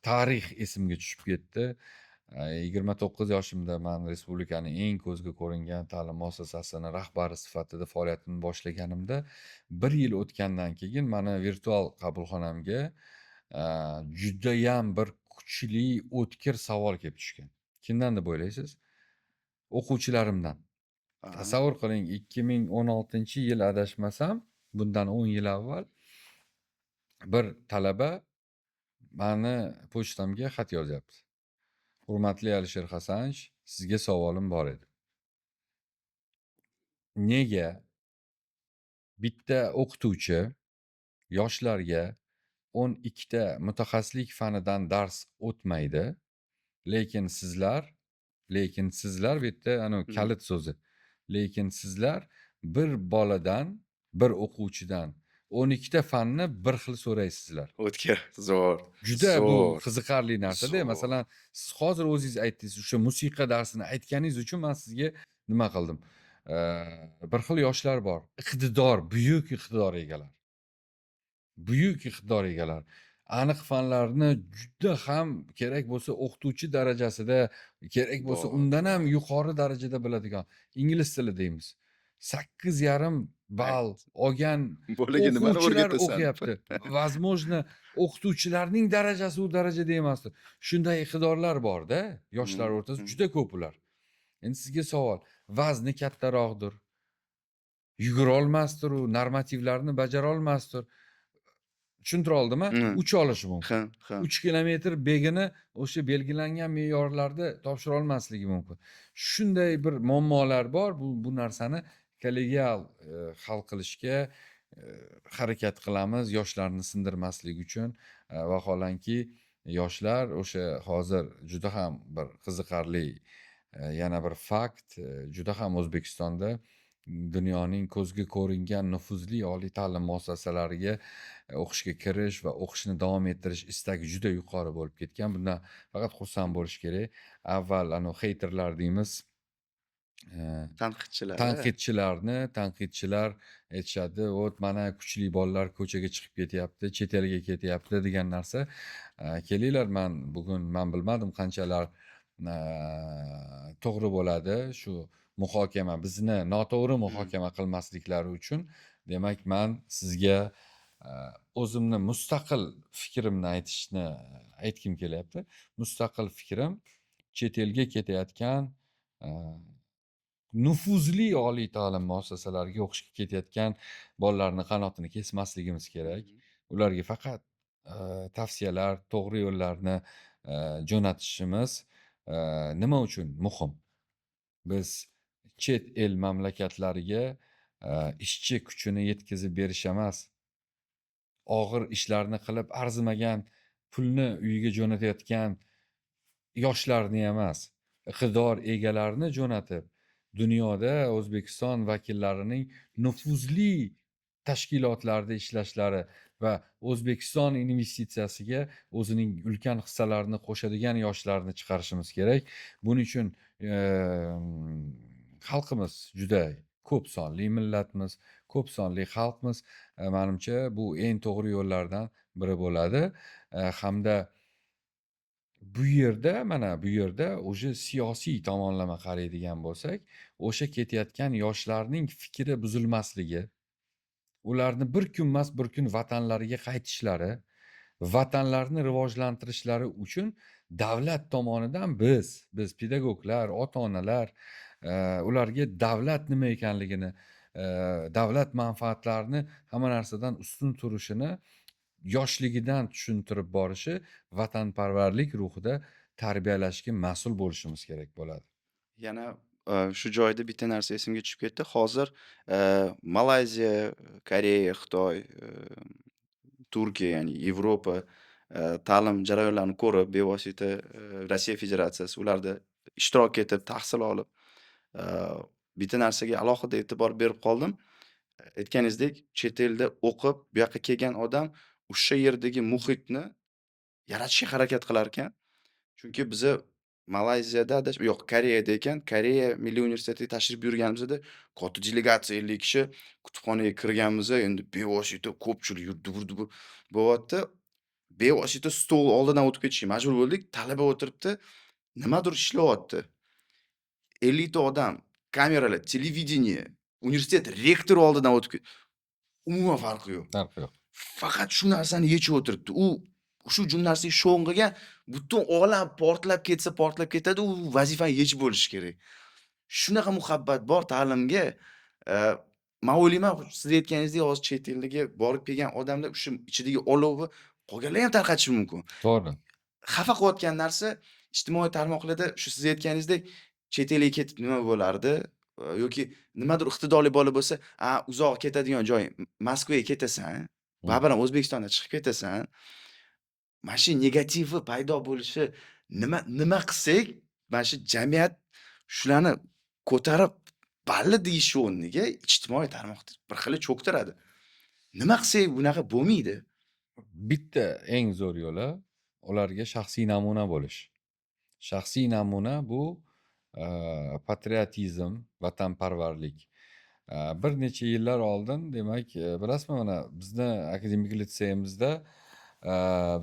tarix esimga tushib ketdi. 29 yoshimda man respublikaning eng ko'zga ko'ringan ta'lim muassasasini rahbari sifatida faoliyatimni boshlaganimda, bir yil o'tgandan keyin mani virtual qabulxonamga judayam bir kuchli, o'tkir savol kelib tushgan. Kimdan deb o'ylaysiz? O'quvchilarimdan. Tasavvur qiling, 2016-yil, adashmasam, bundan 10 yil avval bir talaba mani pochtamga xat yozyapti. "Hurmatli Alisher Hasanovich, sizga savolim bor edi. Nega bitta o'qituvchi yoshlarga 12 ta mutaxassislik fanidan dars o'tmaydi, lekin sizlar bu yerda anavi kalit so'zi. Lekin sizlar bir boladan, bir o'quvchidan 12 ta fanni bir xil so'raysizlar?" O'tkir, zo'r. Juda bu Zo'r. qiziqarli narsada. Zo'r. Masalan, siz hozir o'zingiz aytdingiz, o'sha musiqa darsini aytganingiz uchun man sizga nima qildim? Bir xil yoshlar bor. Iqtidor, buyuk iqtidor egalari. Buyuk iqtidor egalari. Aniq fanlarni juda ham, kerak bo'lsa o'qituvchi darajasida, kerak bo'lsa undan ham yuqori darajada biladigan. Ingliz tili deymiz. 8,5 ball olgan Bolaga nimani o'quvchilar o'rgatasan? o'qiyapti. Возможно, o'qituvchilarning darajasi u darajada emasdir. Shunday iqtidorlar bor-da, yoshlar o'rtasida juda ko'p ular. Endi sizga savol, vazni kattaroqdir, yugurolmasdir u, normativlarni bajara olmasdir. Tushuntira oldimmi? Ucha olishi mumkin. Ha, ha. 3 kilometr begini o'sha belgilangan me'yorlarda topshira olmasligi mumkin. Shunday bir muammolar bor. Bu narsani kollegial hal qilishga harakat qilamiz, yoshlarni sindirmaslik uchun. Vaholanki, yoshlar o'sha hozir juda ham bir qiziqarli yana bir fakt, juda ham O'zbekistonda dunyoning ko'zga ko'ringan nufuzli oliy ta'lim muassasalariga o'qishga kirish va o'qishni davom ettirish istagi juda yuqori bo'lib ketgan. Bundan faqat xursand bo'lish kerak. Avval anavi хейтер lar deymiz. Tanqidchilar. Tanqidchilar aytishadi, "Вот mana kuchli bolalar ko'chaga chiqib ketyapti, chet elga ketyapti" degan narsa. Kelinglar, man bugun, man bilmadim, qanchalar to'g'ri bo'ladi shu muhokama, bizni noto'g'ri muhokama qilmasliklari uchun, demak, man sizga o'zimni mustaqil fikrimni aytishni aytgim kelyapti. Mustaqil fikrim: chet elga ketayotgan, nufuzli oliy ta'lim muassasalariga o'qishga ketayotgan bolalarni qanotini kesmasligimiz kerak. Ularga faqat tavsiyalar, to'g'ri yo'llarni jo'natishimiz nima uchun muhim? Biz chet el mamlakatlariga ishchi kuchini yetkazib berish emas, og'ir ishlarni qilib arzimagan pulni uyiga jo'natayotgan yoshlarni emas, iqtidor egalarini jo'natib, dunyoda O'zbekiston vakillarining nufuzli tashkilotlarda ishlashlari va O'zbekiston investitsiyasiga o'zining ulkan hissalarini qo'shadigan yoshlarni chiqarishimiz kerak. Buning uchun xalqimiz juda ko'p sonli millatmiz, ko'p sonli xalqmiz. Manimcha, bu eng to'g'ri yo'llardan biri bo'ladi. Hamda bu yerda, mana bu yerda уже siyosiy tomonlama qaraydigan bo'lsak, o'sha ketayotgan yoshlarning fikri buzilmasligi, ularni bir kun emas, bir kun vatanlariga qaytishlari, vatanlarini rivojlantirishlari uchun davlat tomonidan biz pedagoglar, ota-onalar ularga davlat nima ekanligini, davlat manfaatlarini hamma narsadan ustun turishini yoshligidan tushuntirib borishi, vatanparvarlik ruhida tarbiyalashga mas'ul bo'lishimiz kerak bo'ladi. Yana shu joyda bitta narsa esimga tushib ketdi. Hozir Malayziya, Koreya, Xitoy, Turkiya, ya'ni Yevropa ta'lim jarayonlarini ko'rib, bevosita Rossiya Federatsiyasi ularda ishtirok etib, tahsil olib, bitta narsaga alohida e'tibor berib qoldim. Aytganingizdek, chet elda o'qib, bu yoqqa kelgan odam o'sha yerdagi muhitni yaratishga harakat qilar ekan. Chunki biza Malayziyada yo'q, Koreyada ekan, Koreya Milliy universitetiga tashrif buyurganimizda katta delegatsiya 50 kishi kutubxonaga kirganmiz, endi bevosita ko'pchilik dubur-dubur bo'lyapti. Bevosita stol oldidan o'tib ketishga majbur bo'ldik. Talaba o'tiribdi, nimadir ishlayapti. 50 ta odam, kameralar, televideniye, universitet rektori oldidan o'tib umuman farqi yo'q. Farqi yo'q. Faqat shu narsani yechib o'tiribdi. U shu narsaga shug'ul qilgan, butun olam portlab ketsa portlab ketadi, u vazifani yechib bo'lishi kerak. Shunaqa muhabbat bor ta'limga. Men o'ylayman, siz aytganingizdek, hozir chet elga borib kelgan odamlar o'sha ichidagi olovni qolganlar ham tarqatishi mumkin. To'g'ri. Xafa qilayotgan narsa ijtimoiy tarmoqlarda shu siz aytganingizdek chet elga ketib nima bo'lardi yoki nimadir iqtidorli bola bo'lsa, a uzoq ketadigan joy Moskvaga ketasan, baribir ham O'zbekistondan chiqib ketasan. Mana shu negativi paydo bo'lishi nima qilsak, mana shu jamiyat shularni ko'tarib balli deyish o'rniga ijtimoiy tarmoqda bir xili cho'ktiradi. Nima qilsak bunaqa bo'lmaydi? Bitta eng zo'r yo'li ularga shaxsiy namuna bo'lish. Shaxsiy namuna bu patriotizm, vatanparvarlik. Bir necha yillar oldin, demak, bilasizmi, mana bizni akademik litseyimizda,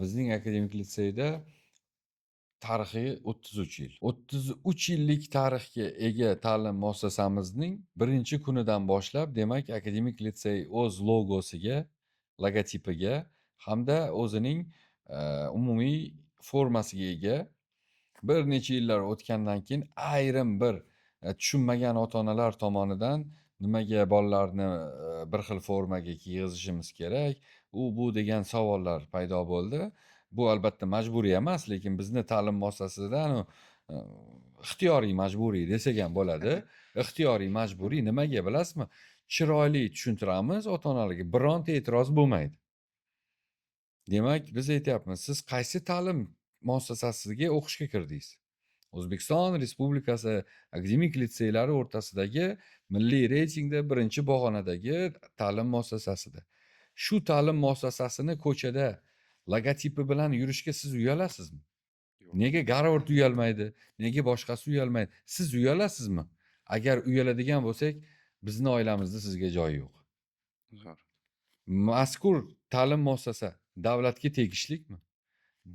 bizning akademik litseyda tarixi 33 yil. 33 yillik tarixga ega ta'lim muassasamizning birinchi kunidan boshlab, demak, akademik litsey o'z logosiga, logotipiga hamda o'zining umumiy formasiga ega. Bir necha yillar o'tgandan keyin ayrim bir tushunmagan ota-onalar tomonidan nimaga bolalarni bir xil formaga kiygizishimiz kerak, u bu degan savollar paydo bo'ldi. Bu albatta majburiy emas, lekin bizni ta'lim muassasasida ixtiyoriy majburiy desak ham bo'ladi. Ixtiyoriy majburiy nimaga bilasizmi? Chiroyli tushuntiramiz ota-onalarga, bironta e'tiroz bo'lmaydi. Demak, biz aytyapmiz, siz qaysi ta'lim muassasasiga o'qishga kirdingiz? O'zbekiston Respublikasi akademik litseylari o'rtasidagi milliy reytingda birinchi pog'onadagi ta'lim muassasasida. Shu ta'lim muassasasini ko'chada logotipi bilan yurishga siz uyalasizmi? Nega Garvard uyalmaydi? Nega boshqasi uyalmaydi? Siz uyalasizmi? Agar uyaladigan bo'lsak, bizni oilamizda sizga joy yo'q. Zo'r. Mazkur ta'lim muassasa davlatga tegishlikmi?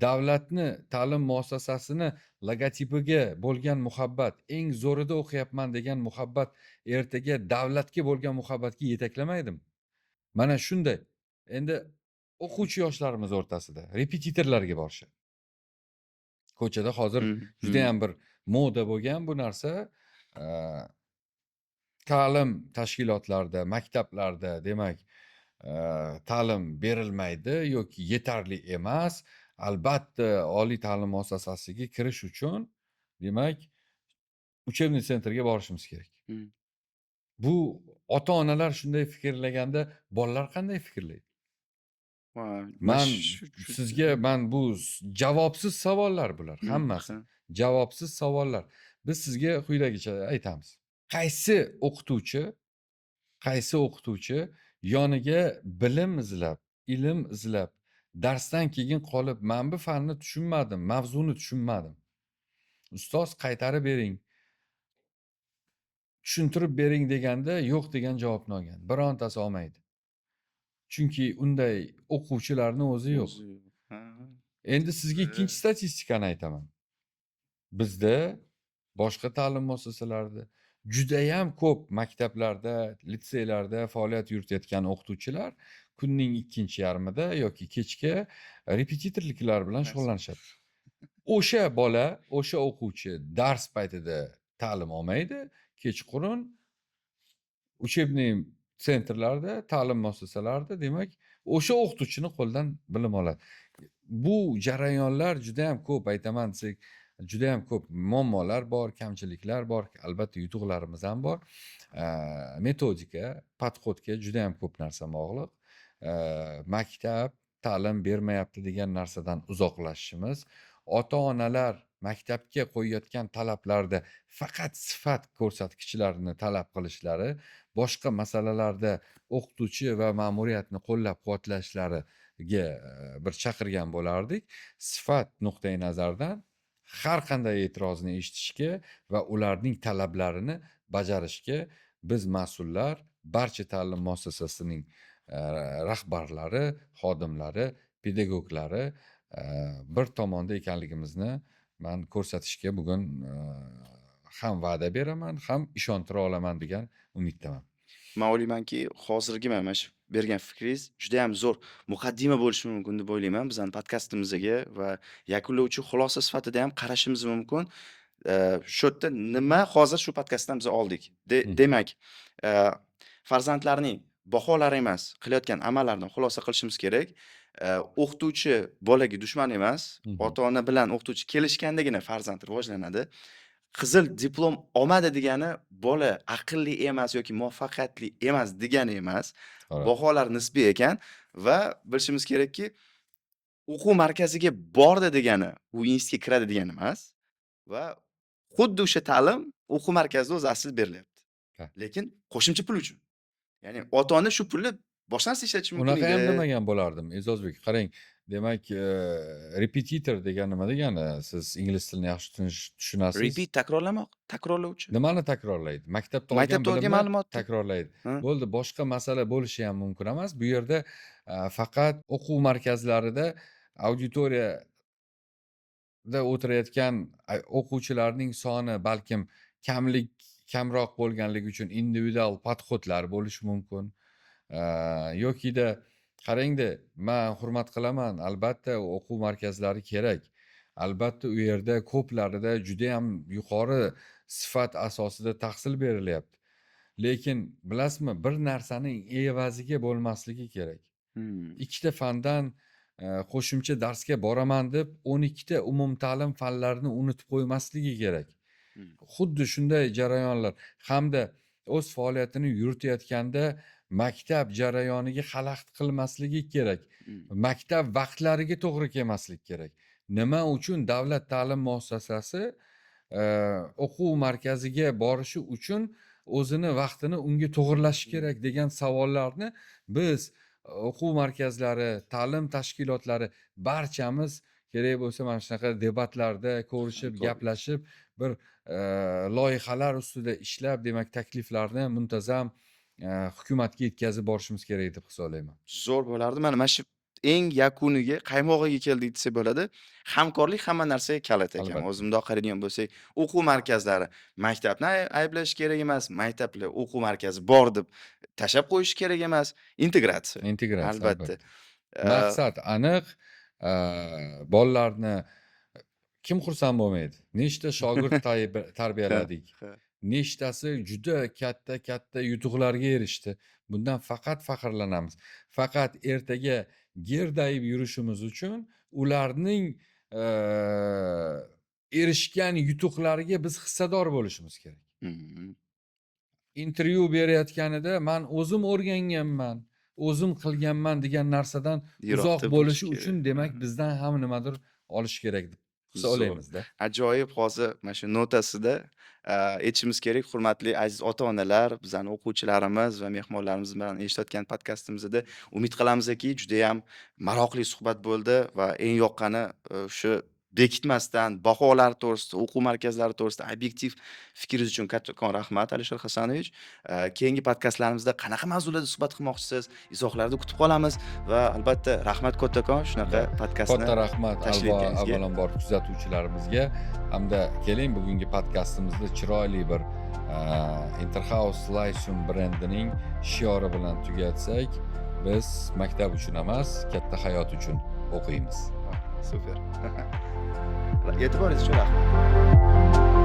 Davlatni ta'lim muassasasini logotipiga bo'lgan muhabbat, eng zo'rida o'qiyapman degan muhabbat ertaga davlatga bo'lgan muhabbatga yetaklamaydimi? Mana shunday. Endi o'quvchi yoshlarimiz o'rtasida repetitorlarga borishadi. Ko'chada hozir juda ham bir moda bo'lgan bu narsa. Ta'lim tashkilotlarida, maktablarda, demak, ta'lim berilmaydi yoki yetarli emas. Albatta oliy ta'lim muassasasiga kirish uchun, demak, учебный центр ga borishimiz kerak. Bu ota-onalar shunday fikrlaganda bolalar qanday fikrlaydi? Man sizga man bu javobsiz savollar bular hammasi. Javobsiz savollar. Biz sizga quyidagicha aytamiz. Qaysi o'qituvchi, qaysi o'qituvchi yoniga bilim izlab, ilm izlab, darsdan keyin qolib, men bu fanni tushunmadim, mavzuni tushunmadim. Ustoz qaytarib bering, tushuntirib bering deganda yo'q degan javobni olgan. Birontasi olmaydi. Chunki unday o'quvchilarni o'zi yo'q. Endi sizga ikkinchi statistikani aytaman. Bizda boshqa ta'lim muassasalarida judayam ko'p maktablarda, litseylarda faoliyat yuritayotgan o'qituvchilar kunning ikkinchi yarmida yoki kechga repetitorliklar bilan shug'ullanishadi. O'sha bola, o'sha o'quvchi dars paytida ta'lim olmaydi, kechqurun учебный центр larda, ta'lim muassasalarida, demak, o'sha o'qituvchini qo'lidan bilim oladi. Bu jarayonlar juda ham ko'p, aytaman desak, juda ham ko'p muammolar bor, kamchiliklar bor, albatta yutuqlarimiz ham bor. Metodika, подход ga juda ham ko'p narsa bog'liq. Maktab ta'lim bermayapti degan narsadan uzoqlashishimiz, Ota-onalar maktabga qo'yayotgan talablarda faqat sifat ko'rsatkichlarini talab qilishlari, boshqa masalalarda o'qituvchi va ma'muriyatni qo'llab-quvvatlashlariga bir chaqirgan bo'lardik. Sifat nuqtai nazaridan har qanday e'tirozni eshitishga va ularning talablarini bajarishga biz mas'ullar, barcha ta'lim muassasasining rahbarlari, xodimlari, pedagoglari bir tomonda ekanligimizni man ko'rsatishga bugun ham va'da beraman, ham ishontira olaman degan umiddaman. Man o'ylaymanki, hozirgi mana shu bergan fikringiz juda ham zo'r muqaddima bo'lishi mumkin deb o'ylayman bizning podkastimizga va yakunlovchi xulosa sifatida ham qarashimiz mumkin. Shu yerda nima hozir shu podkastdan biz oldik? Demak, farzandlarning baholari emas, qilayotgan amallaridan xulosa qilishimiz kerak. O'qituvchi bolaga dushman emas, ota-ona bilan o'qituvchi kelishgandagina farzand rivojlanadi. Qizil diplom olmadi degani bola aqlli emas yoki muvaffaqiyatli emas degani emas. Baholar nisbiy ekan va bilishimiz kerakki, o'quv markaziga bordi degani u institutga kiradi degani emas va xuddi o'sha ta'lim o'quv markazida o'zi aslida berilyapti. Lekin qo'shimcha pul uchun. Ya'ni ota-ona shu pulni boshqa narsa ishlatishi mumkin Unaqa ham edi. demagan bo'lardim, E'zozbek. Qarang, demak, repetitor degani nima degani? Siz ingliz tilini yaxshi tushunasiz. Repeat takrorlamoq, takrorlovchi. Nimani takrorlaydi? Maktabda olgan Maktabda olgan bilimni ma'lumotni. takrorlaydi. Ha. Bo'ldi, boshqa masala bo'lishi ham mumkin emas. Bu yerda faqat o'quv markazlarida auditoriyada o'tirayotgan o'quvchilarning soni balkim kamroq bo'lganligi uchun individual подход lar bo'lishi mumkin. Yokida qarangda, man hurmat qilaman, albatta o'quv markazlari kerak. Albatta u yerda ko'plarida judayam yuqori sifat asosida tahsil berilyapti. Lekin bilasizmi, bir narsaning evaziga bo'lmasligi kerak. Ikkita fandan qo'shimcha darsga boraman deb 12 ta umumta'lim fanlarini unutib qo'ymasligi kerak. Xuddi shunday jarayonlar hamda o'z faoliyatini yuritayotganda maktab jarayoniga xalaqit qilmasligi kerak. Maktab vaqtlariga to'g'ri kelmasligi kerak. Nima uchun davlat ta'lim muassasasi o'quv markaziga borishi uchun o'zini vaqtini unga to'g'irlashi kerak degan savollarni biz o'quv markazlari, ta'lim tashkilotlari barchamiz kerak bo'lsa mana shunaqa debatlarda ko'rishib, gaplashib, bir loyihalar ustida ishlab, demak, takliflarni muntazam hukumatga yetkazib borishimiz kerak deb hisoblayman. Zo'r bo'lardi. Mana shu eng yakuniga, qaymog'iga keldik desak bo'ladi. Hamkorlik hamma narsaga kalit ekan. Albatta. O'zi bundoq qaraydigan bo'lsak, o'quv markazlari maktabni ayblash kerak emas, maktablar o'quv markazi bor deb tashlab qo'yish kerak emas. Integratsiya. Integratsiya, Albatta. albatta. Maqsad aniq. Bolalarni kim xursand bo'lmaydi? Nechta shogird tarbiyaladik. Nechtasi juda katta-katta yutuqlarga erishdi. Bundan faqat faxrlanamiz. Faqat ertaga gerdayib yurishimiz uchun ularning erishgan yutuqlariga biz hissador bo'lishimiz kerak. Intervyu berayotganida man o'zim o'rganganman, o'zim qilganman degan narsadan Yiroqda uzoq bo'lishi bo'lishi uchun kerak. Demak bizdan ham nimadir olish kerak deb hisoblaymizda. Ajoyib, hozir mana shu notasida aytishimiz kerak, hurmatli aziz ota-onalar, bizani o'quvchilarimiz va mehmonlarimiz bilan eshitayotgan podkastimizda umid qilamizki, judayam maroqli suhbat bo'ldi va eng yoqqani shu bekitmasdan baholar to'g'risida, o'quv markazlari to'g'risida obyektiv fikringiz uchun kattakon rahmat, Alisher Hasanovich. Keyingi podkastlarimizda qanaqa mavzularda suhbat qilmoqchisiz? Izohlarda kutib qolamiz va albatta rahmat kattakon shunaqa podkastni Katta rahmat tashkil etganingizga. Avvalambor kuzatuvchilarimizga hamda keling, bugungi podkastimizda chiroyli bir Interhouse Lyceum brendining shiori bilan tugatsak, biz maktab uchun emas, katta hayot uchun o'qiymiz. Super. E'tiboringiz uchun rahmat.